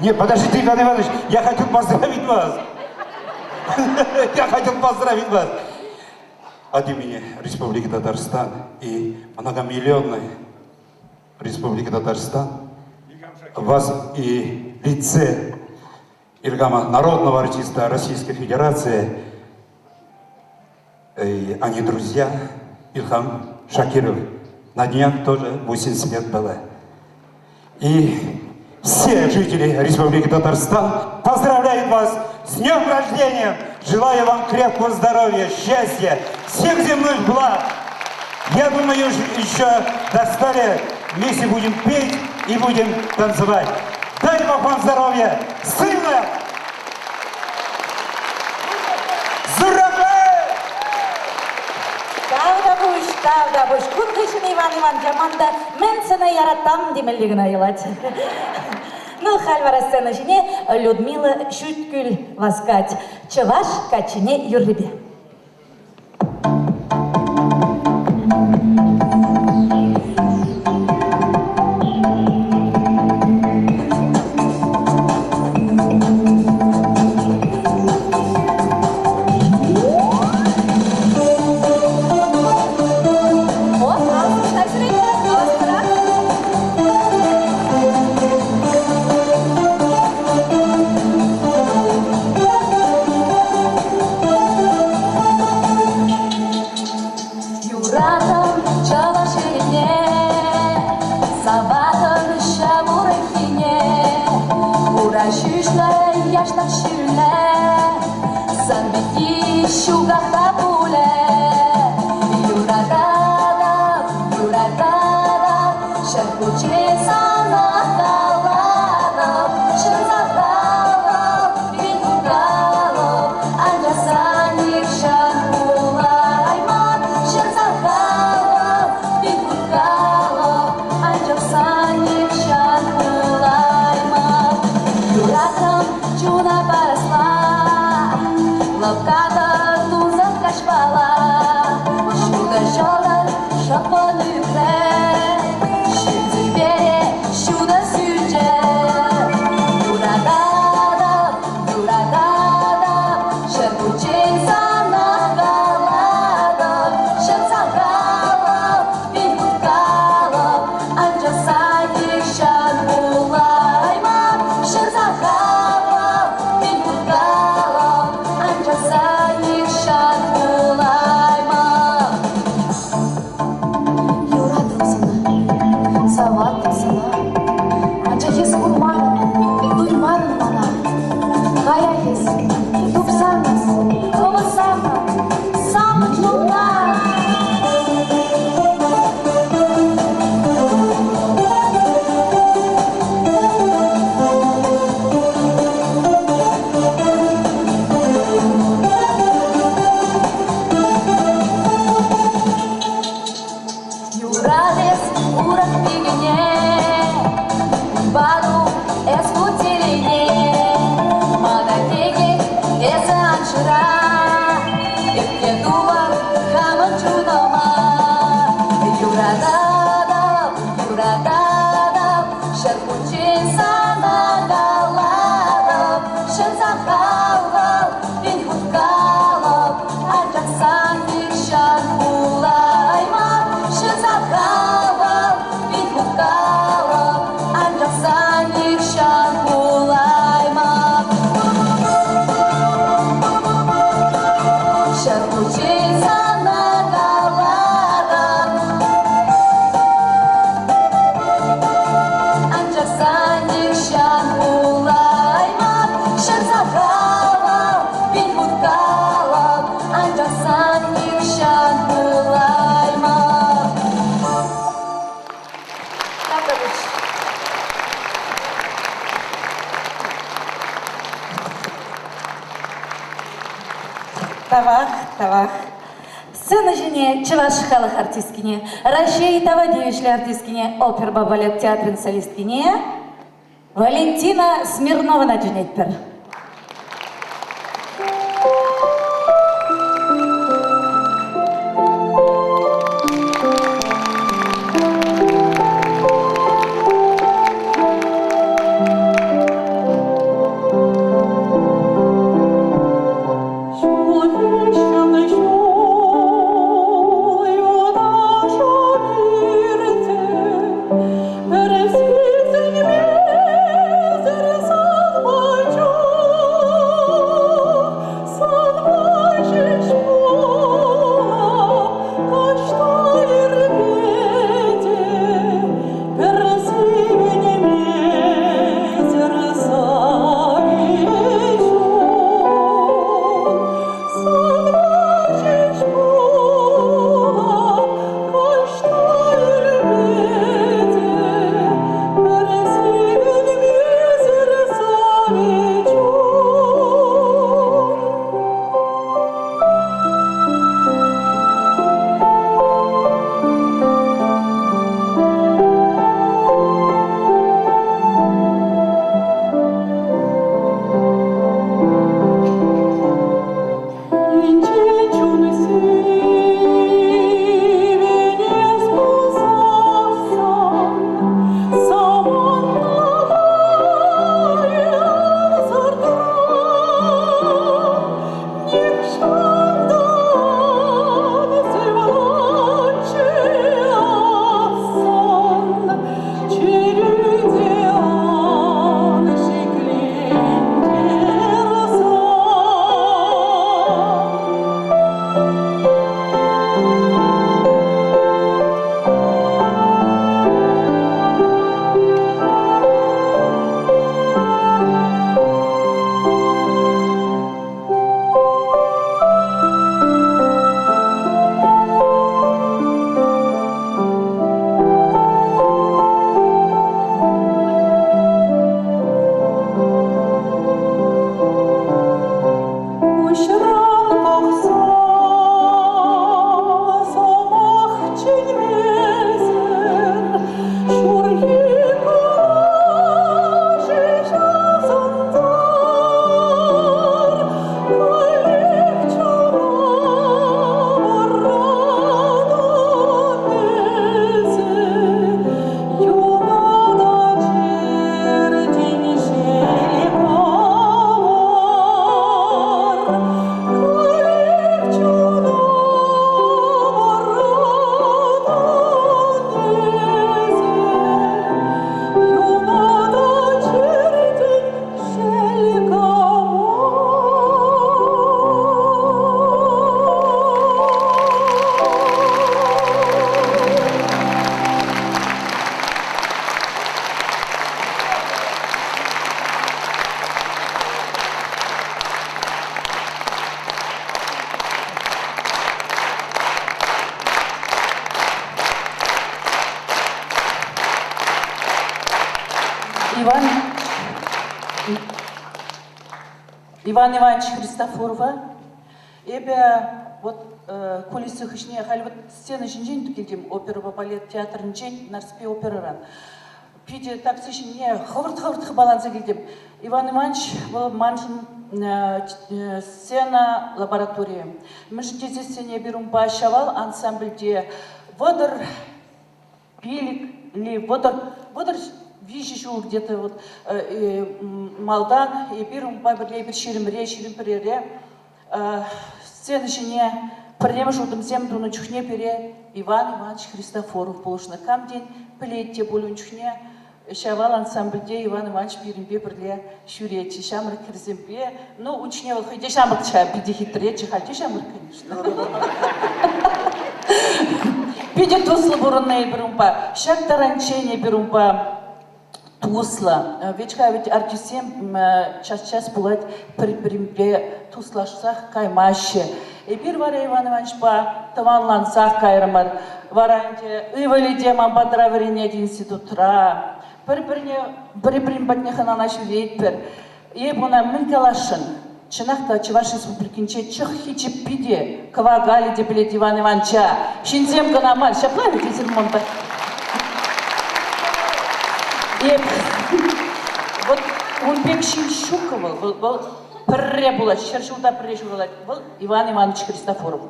Нет, подождите, Иван Иванович, я хотел поздравить вас. Я хотел поздравить вас. От имени Республики Татарстан и многомиллионной Республики Татарстан вас и лице Ильгама, народного артиста Российской Федерации, и они друзья, Ильхам Шакиров. На днях тоже 80 лет было. И все жители Республики Татарстан поздравляют вас с днем рождения! Желаю вам крепкого здоровья, счастья, всех земных благ! Я думаю, еще до 100 лет вместе будем петь и будем танцевать. Дай Бог вам здоровья! Сына! Зурабе! Тавтапуҫ, тавтапуҫ. Кун хыҫҫӑн Иван Ивановича ман та мӗн сана яратам темелле кӑна юлать. Ну, халь вара сцена ҫине Людмила Ҫӳткӳл васкать. Чӑваш каччине юррипе. Юратӑм чӑваш ене, саватӑн ҫав урӑххине. Хура ҫӳҫлӗ, яштак ҫӳллӗ, сан пекки ҫуках та пулӗ. Юрататӑп, юрататӑп, ҫак хутчен сана калатӑп, чӑн сахалӑп, пит калӑп, анчах сан нихҫан пулайман. Чӑн сахалӑп, пит калӑп, анчах сан нихҫан пулайман. Юратрӑм чуна парасла, лӑпкатӑр тунсӑх каҫпала. Ҫутӑ ҫӑлтӑр шӑппӑн ӳкрӗ, ҫӳл тӳпере ҫутӑ сӳнчӗ. Юрататӑп, юрататӑп, ҫӗр хутчен сана калатӑп, чӑн сахалӑп, пин хут калӑп, анчах сан нихҫан пулайман. Ҫӗр сахалӑп, пин хут калӑп, анчах сан Тавах, тавах. Сцена ҫине чӑваш халӑх артисткине, Раҫҫей тава тивӗҫлӗ артисткине, оперӑпа балет театрӗн солисткине Валентина Смирновӑна чӗнетпӗр. Ҫул хыҫҫӑн ҫул юлташӑм иртӗ, пӗр сисӗнмесӗр санпа чух, санпа ҫеҫ пулап каҫта ирпе те, пӗр сивӗнмесӗр савичун. Санпа ҫеҫ пулап каҫта ирпе те, пӗр сивӗнмесӗр савичун. Инҫе чун сивӗнес пулсассӑн, самантлӑха ансӑртран нихҫан та ан сывланчӗ ассӑн, чӗрӳ те ан шиклентӗр сан. Куҫран пӑхса сӑмах чӗнмесӗр ҫурхи куна ҫеҫ асӑнтар. Каллех чуна вӑратӑн эсӗ, юна та чӗртен шел кавар. Каллех чуна вӑратӑн эсӗ, юна та чӗртен шел кавар. Иван Иван Иванович Христофорова эпӗ вот кулисы хыҫне халь вот сцена ҫинчен килтӗм оперӑпа балет театрӗнчен Нарспи оперӑран. Питӗ такси ҫине хӑвӑрт-хӑвӑрт хыпаланса килтӗм. Иван Иванович вӑл маншӑн сцена лабораторийӗ. Мӗншӗн тесессӗн эпир унпа Ҫавал ансамбльте 35 ли 33 ҫул где-то вот малтан эпир унпа пӗрле эпир 20-ре, 21-ре сцена ҫине пӗрремӗш утӑмсем тунӑ чухне пире Иван Иванович Христофоров пулӑшнӑ. Кам тен пӗлет те пуль ун чухне Ҫавал ансамбльте Иван Иванович пирӗнпе пӗрле ҫӳретчӗ, ҫамрӑк хӗрсемпе. Ну, ун чухне вӑл хӑй те ҫамрӑкчӗ, питӗ хитреччӗ, халь те ҫамрӑк, конечно. Питӗ туслӑ пурӑннӑ эпир унпа. Ҫак таранччен эпир унпа туслӑ. Ведь-ха ведь артистсем час-час пулать пӗр-пӗринпе туслашсах каймаҫҫӗ. Эпир вара Иван Ивановичпа тӑванлансах кайрӑмӑр. Вара ӗнтӗ ывӑлӗ те ман патра вӗренет институтра. Пӗр-пӗрне пӗр-пӗрин патне хӑнана ҫӳретпӗр. Эп ӑна мӗн каласшӑн? Чӑнах та Чӑваш Республикинче чӑххи-чӗппи те, кӑвакалӗ те пӗлет Иван Иванча. Ҫынсем кӑна мар, ҫапла вӗт эсир монта. Эп вот ун пек ҫын ҫуккӑ вӑл. Вӑл, вӑл пӗрре пулать, ҫӗр ҫулта пӗрре ҫуралать. Вӑл Иван Иванович Христофоров.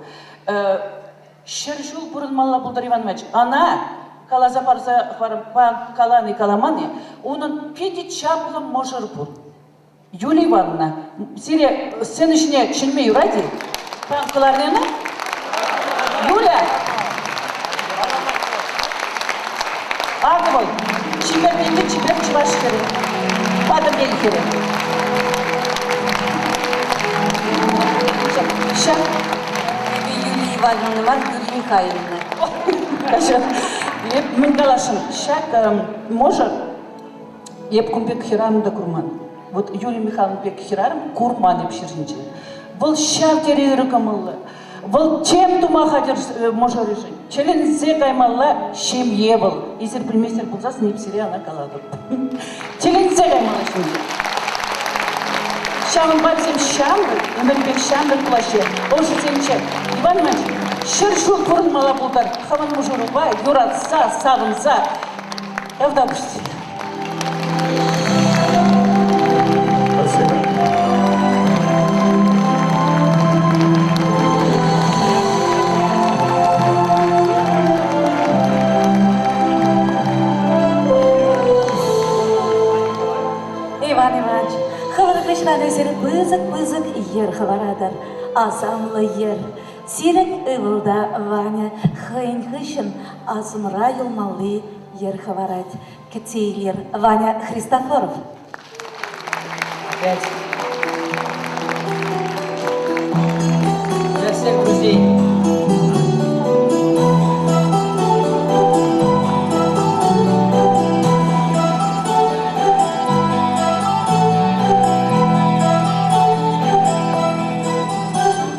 Ҫӗр ҫул пурӑнмалла пултӑр Иван Иванович. Ӑна каласа парса калани каламан-и, унӑн питӗ чаплӑ мӑшӑр пур. Юлия Ивановна, сире сцена ҫине чӗнме юрать-и? Кӑларни ӑна? Юля! Акӑ вӑл, чипертен те чипер чӑваш хӗрӗ, Патӑрьел хӗрӗ. Ҫак Эпӗ Юлия Ивановна мар, Юлия Михайловна. Эп мӗн каласшӑн, ҫак мӑшӑр Эп кун пек хӗрарӑм та курман. Вот Юлия Михайловна пек хӗрарӑм курман эп ҫӗр ҫинче. Вӑл ҫав тери ырӑ кӑмӑллӑ. Вӑл тем тума хатӗр мӑшӑрӗшӗн. Чӗлӗнсе каймалла ҫемье вӑл. Эсир пӗлместӗр пулсассӑн эп сире ӑна калатӑп. Чӗлӗнсе каймалла ҫемье. Ҫавӑнпа вӗсем ҫамрӑк, ӗмӗрӗпех ҫамрӑк пулаҫҫӗ. Ӑшӑсенче. Иван Иванович, ҫӗр ҫул пурӑнмалла пултар. Хӑвӑн мӑшӑрупа юратса, савӑнса. Тавтапуҫ. Спасибо. Иван Иванович, хӑвӑр хыҫран эсир пысӑк-пысӑк йӗр хӑваратӑр. Асамлӑ йӗр. Сирӗн ывӑл та, Ваня, хӑйӗн хыҫҫӑн асӑмра юлмалли йӗр хӑварать. Кӗтсе илер Ваня Христофоров. Опять. Для всех друзей.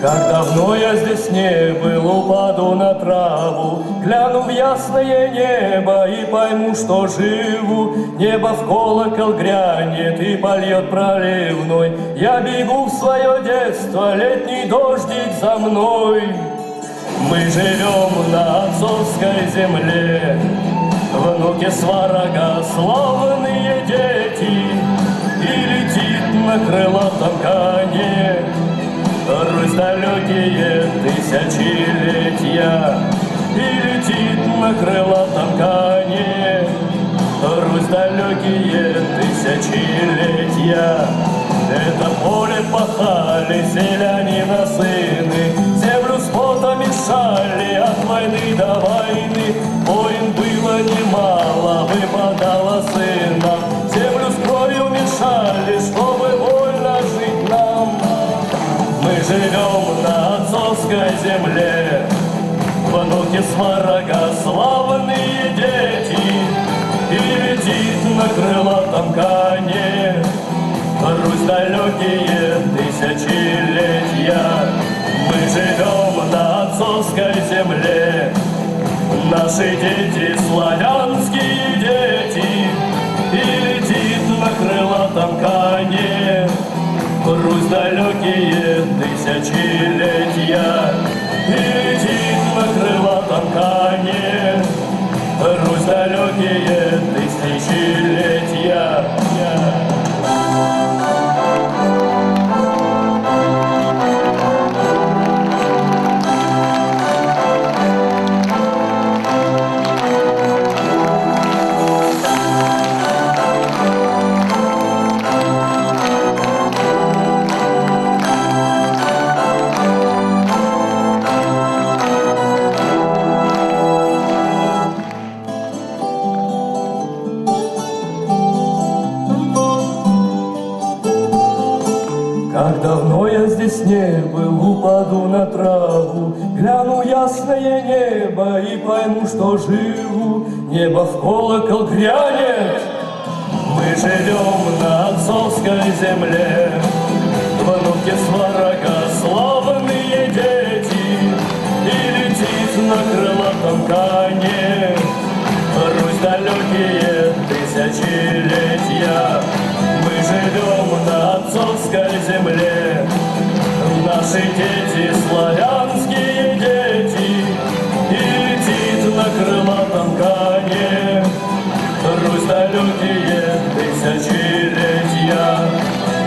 Как давно я здесь не был, упаду на траву, Гляну в ясное небо и пойму, что живу. Небо в колокол грянет и польет проливной. Я бегу в свое детство, летний дождик за мной. Мы живем на отцовской земле, Внуки сварога, славные дети, И летит на крылатом коне Русь далекие тысячелетия, И летит на крылатом коне Русь далекие тысячелетия. Это поле пахали селянина сыны, Землю с потом мешали от войны до войны. Воин было немало, выпадало сына, Землю с кровью мешали, чтобы вольно жить нам. Мы живем на отцовской земле, Внуки сварога, славные дети, И летит на крылатом коне Русь далекие тысячелетия. Мы живем на отцовской земле, Наши дети славянские дети, И летит на крылатом коне Русь далекие тысячелетия. И летит на крылатом коне Русь далекие тысячелетия. Как давно я здесь не был, упаду на траву, Гляну ясное небо и пойму, что живу. Небо в колокол грянет, мы живем на отцовской земле. Внуки сварога, славные дети, И летит на крылатом коне Русь далекие тысячелетия. Мы живем на отцовской земле. Наши дети, славянские дети, И летит на крылатом коне. Русь далекие тысячелетия,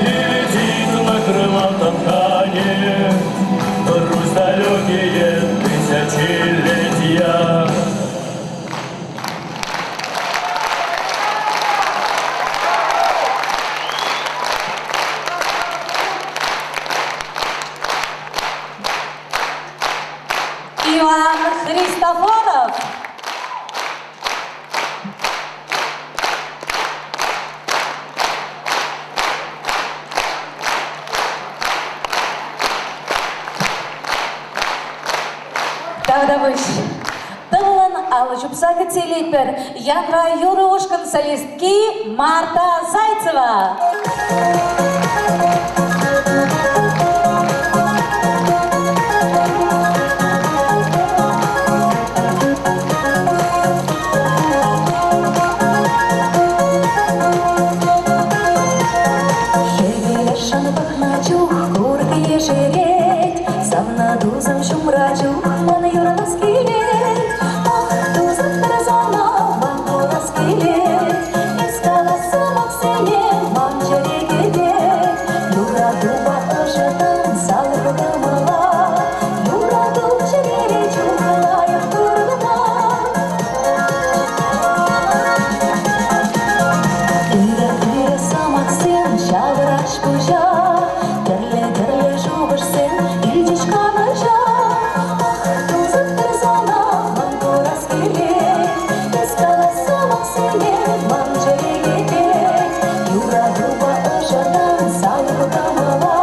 И летит на крылатом коне. Русь далекие тысячелетия. Иван Христофоров. Тавтапуҫ. Тӑвӑлӑн алӑ ҫупса кӗтсе илетпӗр. Янра юрӑ ушкӑн солистки Марта Зайцева. Хӗвел ӑшшӑн пӑхнӑ чух курӑк ешерет, Савнӑ тусӑм ҫумра чух ман юрлас килет. Ах, тусӑм тӑрсана ман курас килет, Эс калас сӑмахсене ман чӗре кӗтет. Юратупа ӑшӑтан салху кӑмӑла, Юрату чӗрере чух лайӑх курӑнать. Ырӑ-ырӑ сӑмахсем ҫавӑраҫ пуҫа, Тӗрлӗ-тӗрлӗ шухӑшсем илчӗҫ канӑҫа. Ах, тусӑм тӑрсана ман курас килет, Эс калас сӑмахсене ман чӗре кӗтет. Юратупа ӑшӑтан салху кӑмӑла,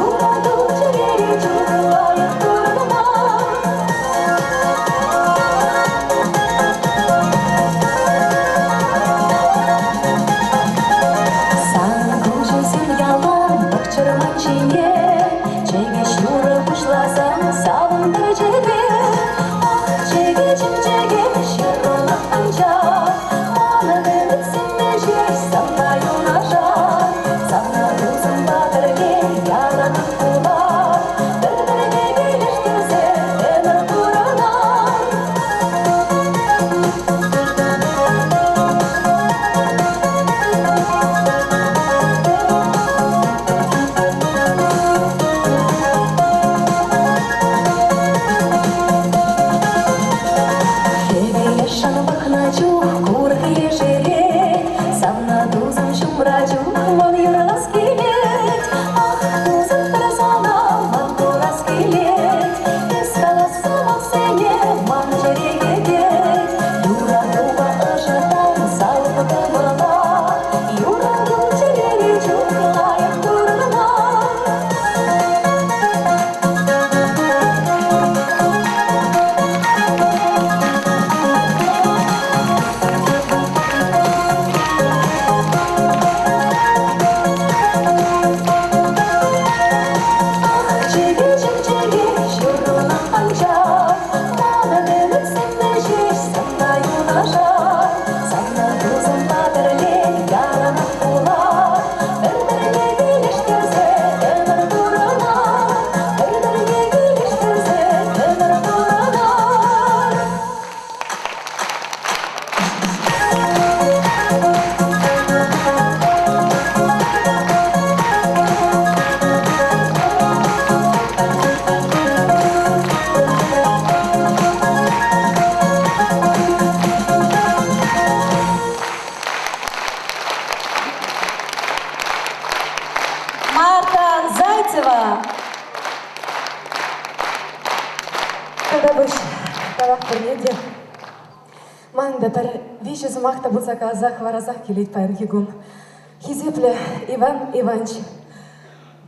Юрату чӗрере чух лайӑх курӑнать. Сан куҫусем ялан пӑхчӑр ман ҫине, Чӗкеҫ юрӑ пуҫласан савӑнтӑр чӗре. Ах, чӗкеҫӗм, чӗкеҫ, ҫырулӑх анчах, Манӑн ӗмӗтсемпе ҫеҫ санпа юнашар. Савнӑ тусӑмпа пӗрле яланах пулар, Пӗр-пӗрне килӗштерсе ӗмӗр пурӑнар. Хӗвел ӑшшӑн пӑхнӑ чух курӑк ешерет, Савнӑ тусӑм ҫумра чух ман юрлас килет. Ах, тусӑм тӑрсана ман курас килет, Эс калас сӑмахсене ман чӗре кӗтет. Юратупа ӑшӑтан салху кӑмӑла, Юрату чӗрере чух лайӑх курӑнать. Ах, чӗкеҫӗм, чӗкеҫ, юрлӑх анчах, Манӑн ӗмӗтсемпе ҫеҫ санпа юнашар. Савнӑ тусӑмпа пӗрле яланах пулар, Пӗр-пӗрне килӗштерсе ӗмӗр пурӑнар, Пӗр-пӗрне килӗштерсе ӗмӗр пурӑнар. Марта Зайцева. Тавтапуҫ, тавах пурне те. Ман та пӗр виҫӗ сӑмах та пулса каласа хӑварасах килет паянхи кун. Хисеплӗ Иван Иванч,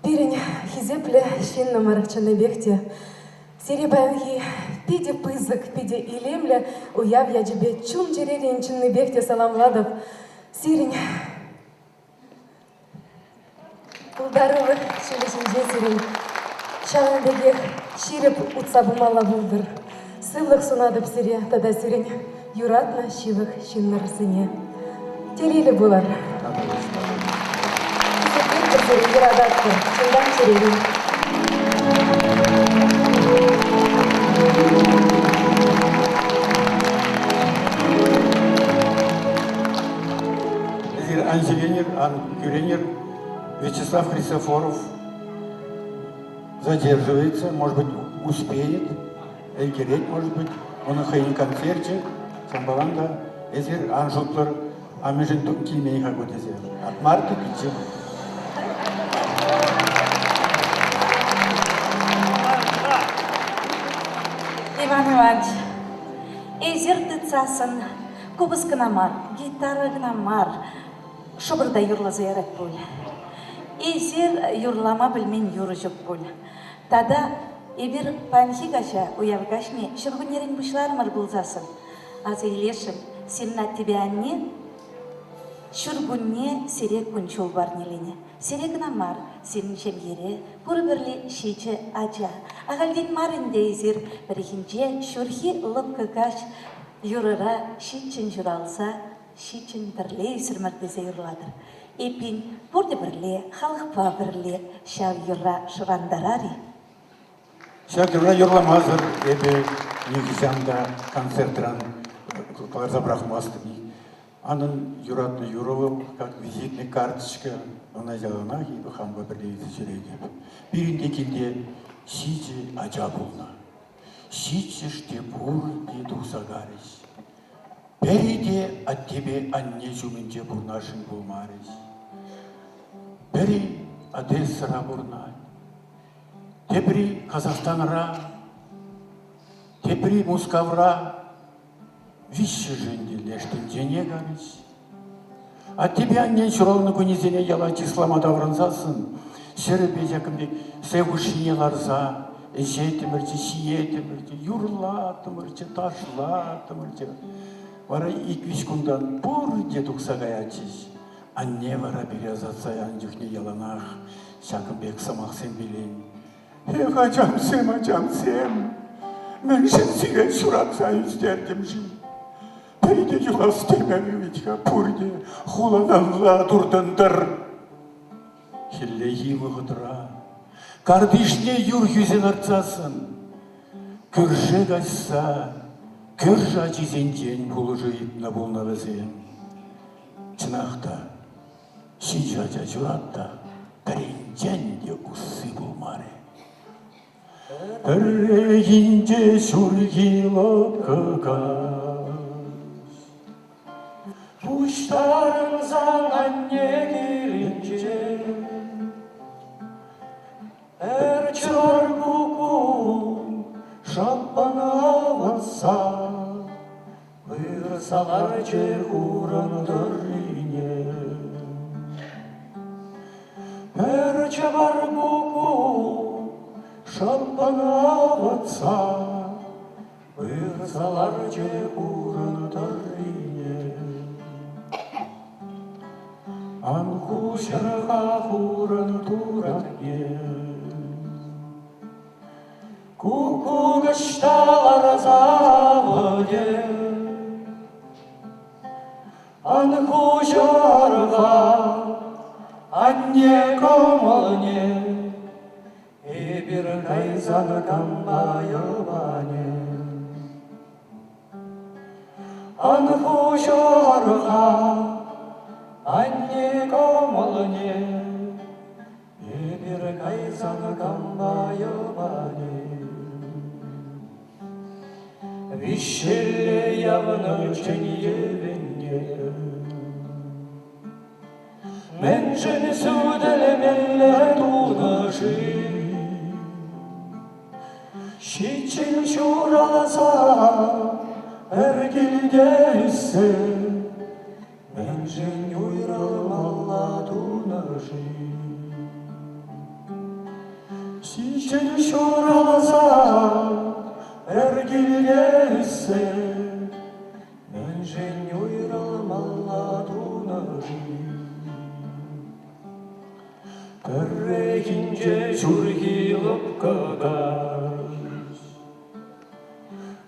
пирӗн хисеплӗ ҫыннӑмӑр чӑннипех те сире паянхи питӗ пысӑк, питӗ илемлӗ уяв ячӗпе чун-чӗререн чӑннипех те саламлатӑп. Сирӗн Пултарулӑх ҫулӗ ҫинче сирӗн ҫавӑн пекех ҫирӗп утса пымалла пултӑр. Сывлӑх сунатӑп сире тата сирӗн юратнӑ ҫывӑх ҫыннӑрсене. Телейлӗ пулӑр. Хисеплетпӗр сире, юрататпӑр. Чунтан чӗререн. Эсир ан ҫиленӗр, ан кӳренӗр. Вячеслав Христофоров задерживается, может быть, успеет, ӗлкӗрет, может быть. Унӑн хӑйӗн концерчӗ. Ҫавӑнпалан та эсир ан шутлӑр, амӑшӗн килмен-ха ку тесе. Атмарти килчӗ. Иван Иванович, эсир тытсассӑн купӑс кӑна мар, гитара кӑна мар, шӑпӑр та юрласа ярать пуль. Эсир юрлама пӗлмен юрӑ ҫук пуль. Тата эпир паянхи каҫа, уяв каҫне ҫуркуннерен пуҫларӑмӑр пулсассӑн, аса илесшӗн, сирӗн аттепе анне ҫуркунне сире кун-ҫул парнеленӗ. Сире кӑна мар, сирӗн ҫемьере пурпӗрле ҫичӗ ача. Ахальтен мар ӗнтӗ эсир пӗррехинче ҫурхи лӑпкӑ каҫ юрӑра ҫиччӗн ҫуралса ҫиччӗн пӗрле ӳсрӗмӗр тесе юрлатӑр. Эппин, пурте пӗрле, халӑхпа пӗрле ҫав юрра шӑрантарар-и? Ҫак юрра юрламасӑр эпӗ нихӑҫан та концертран кӑларса пӑрахмастӑп. Манӑн юратнӑ юрӑ вӑл, как визитная карточка, ӑна яланах эпӗ хампа пӗрле илсе ҫӳретӗп. Пирӗн те килте ҫичӗ ача пулнӑ. Ҫиччӗш те пурте тухса карӗҫ. Пӗри те аттепе анне ҫумӗнче пурӑнасшӑн пулмарӗҫ. Пӗри Одессӑра пурӑнать, тепри Казахстанра, тепри Мускавра, виҫҫӗшӗн те леш тӗнчене карӗҫ. Аттепе аннен ҫуралнӑ кунӗсене яла чыслама таврӑнсассӑн ҫӗрӗпе ҫакӑн пек сӗ хушшине ларса ӗҫеттӗмӗрччӗ, ҫиеттӗмӗрччӗ, юрлаттӑмӑрччӗ, ташлаттӑмӑрччӗ. Вара ик-виҫ кунтан пурте тухса каятчӗҫ. Анне вара пире ӑсатса янӑ чухне яланах ҫакӑн пек сӑмахсем пилен. Эх, ачамсем, ачамсем, мӗншӗн сире ҫуратса ӳстертӗм-ши? Пӗри те юлас темен вӗт-ха, пурте хуланалла туртӑнтӑр. Хӗллехи вӑхӑтра картишне юр хӳсе лартсассӑн кӳрше каҫса кӳршӗ ачисенчен пулӑшу ыйтнӑ пулнӑ вӗсем. Чӑнах та, ҫичӗ ача ҫурат та пӗринчен те усси пулмарӗ. Пӗррехинче ҫурхи лӑпкӑ каҫ Пуҫтарӑнсан анне килӗнче Пӗр чӑвар куккук шӑппӑн авӑнса Пырса ларчӗ хурӑн тӑррине. Пӗр чӑвар куккук шӑппӑн авӑтса Пырса ларчӗ хурӑн тӑррине. Ан хуҫӑр-ха хурӑн туратне, Куккук ӑҫта ларса вӗтӗ? Ан хуҫӑр-ха анне кӑмӑлне, Эпир кайсан кампа йӑванӗ? Ан хуҫӑр-ха анне кӑмӑлне, Эпир кайсан кампа йӑванӗ? Виҫҫӗлле явнӑ чӗн йӗвенне. Мӗншӗн сӳтӗлмелле тунӑ-ши? Ҫиччӗн ҫуралса пӗр килте ӳссе Мӗншӗн уйрӑлмалла тунӑ-ши? Ҫиччӗн ҫуралса пӗр килте ӳссе Мӗншӗн уйрӑлмалла тунӑ-ши? Пӗррехинче ҫурхи лӑпкӑ каҫ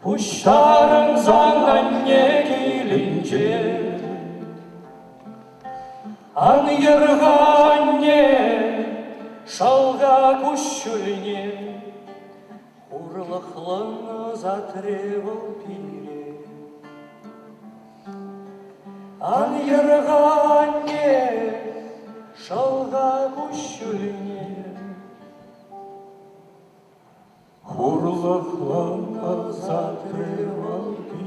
Пуҫтарӑнсан анне килӗнче Ан йӗр-ха, анне, шалка куҫҫульне. Хурлӑхлӑн ӑсатрӗ вӑл пире. Ан йӗр-ха, анне, шӑл-ха куҫҫульне. Хурлӑхлӑн ӑсатрӗ вӑл пире.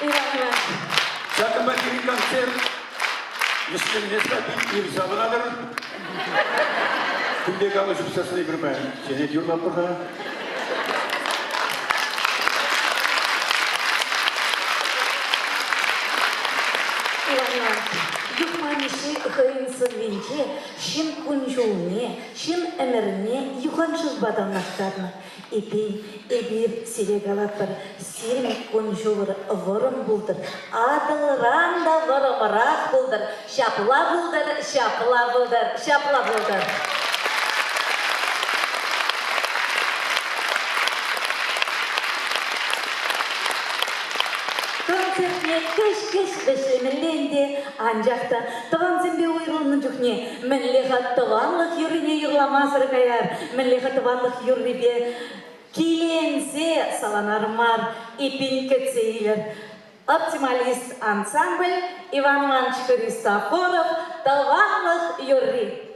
Иван Иванович. Ҫакӑнпа пирӗн концерт вӗҫленмест-ха, пит ир ҫаврӑнатӑр. Кун пек алӑ ҫупсассӑн эпир паян ҫӗнӗ юрлатпӑр-ха. Иван Иванович, Юхма Мишши хӑйӗн сӑввинче ҫын кун-ҫулне, ҫын ӗмӗрне юханшывпа танлаштарнӑ. Эппин, эпир сире калатпӑр, сирӗн кун-ҫулӑр вӑрӑм пултӑр, Атӑлран та вӑрӑмрах пултӑр, ҫапла пултӑр, ҫапла пултӑр, ҫапла пултӑр. Концертне кӗҫ-кӗҫ вӗҫлемелле ӗнтӗ, анчах та тӑвансемпе уйрӑлнӑ чухне мӗнле-ха тӑванлӑх юррине юрламасӑр каяр, мӗнле-ха тӑванлӑх юррипе киленсе саланар мар, эппин кӗтсе илӗр. Оптималист ансамбль Иван Иванович Христофоров «Тӑванлӑх юрри».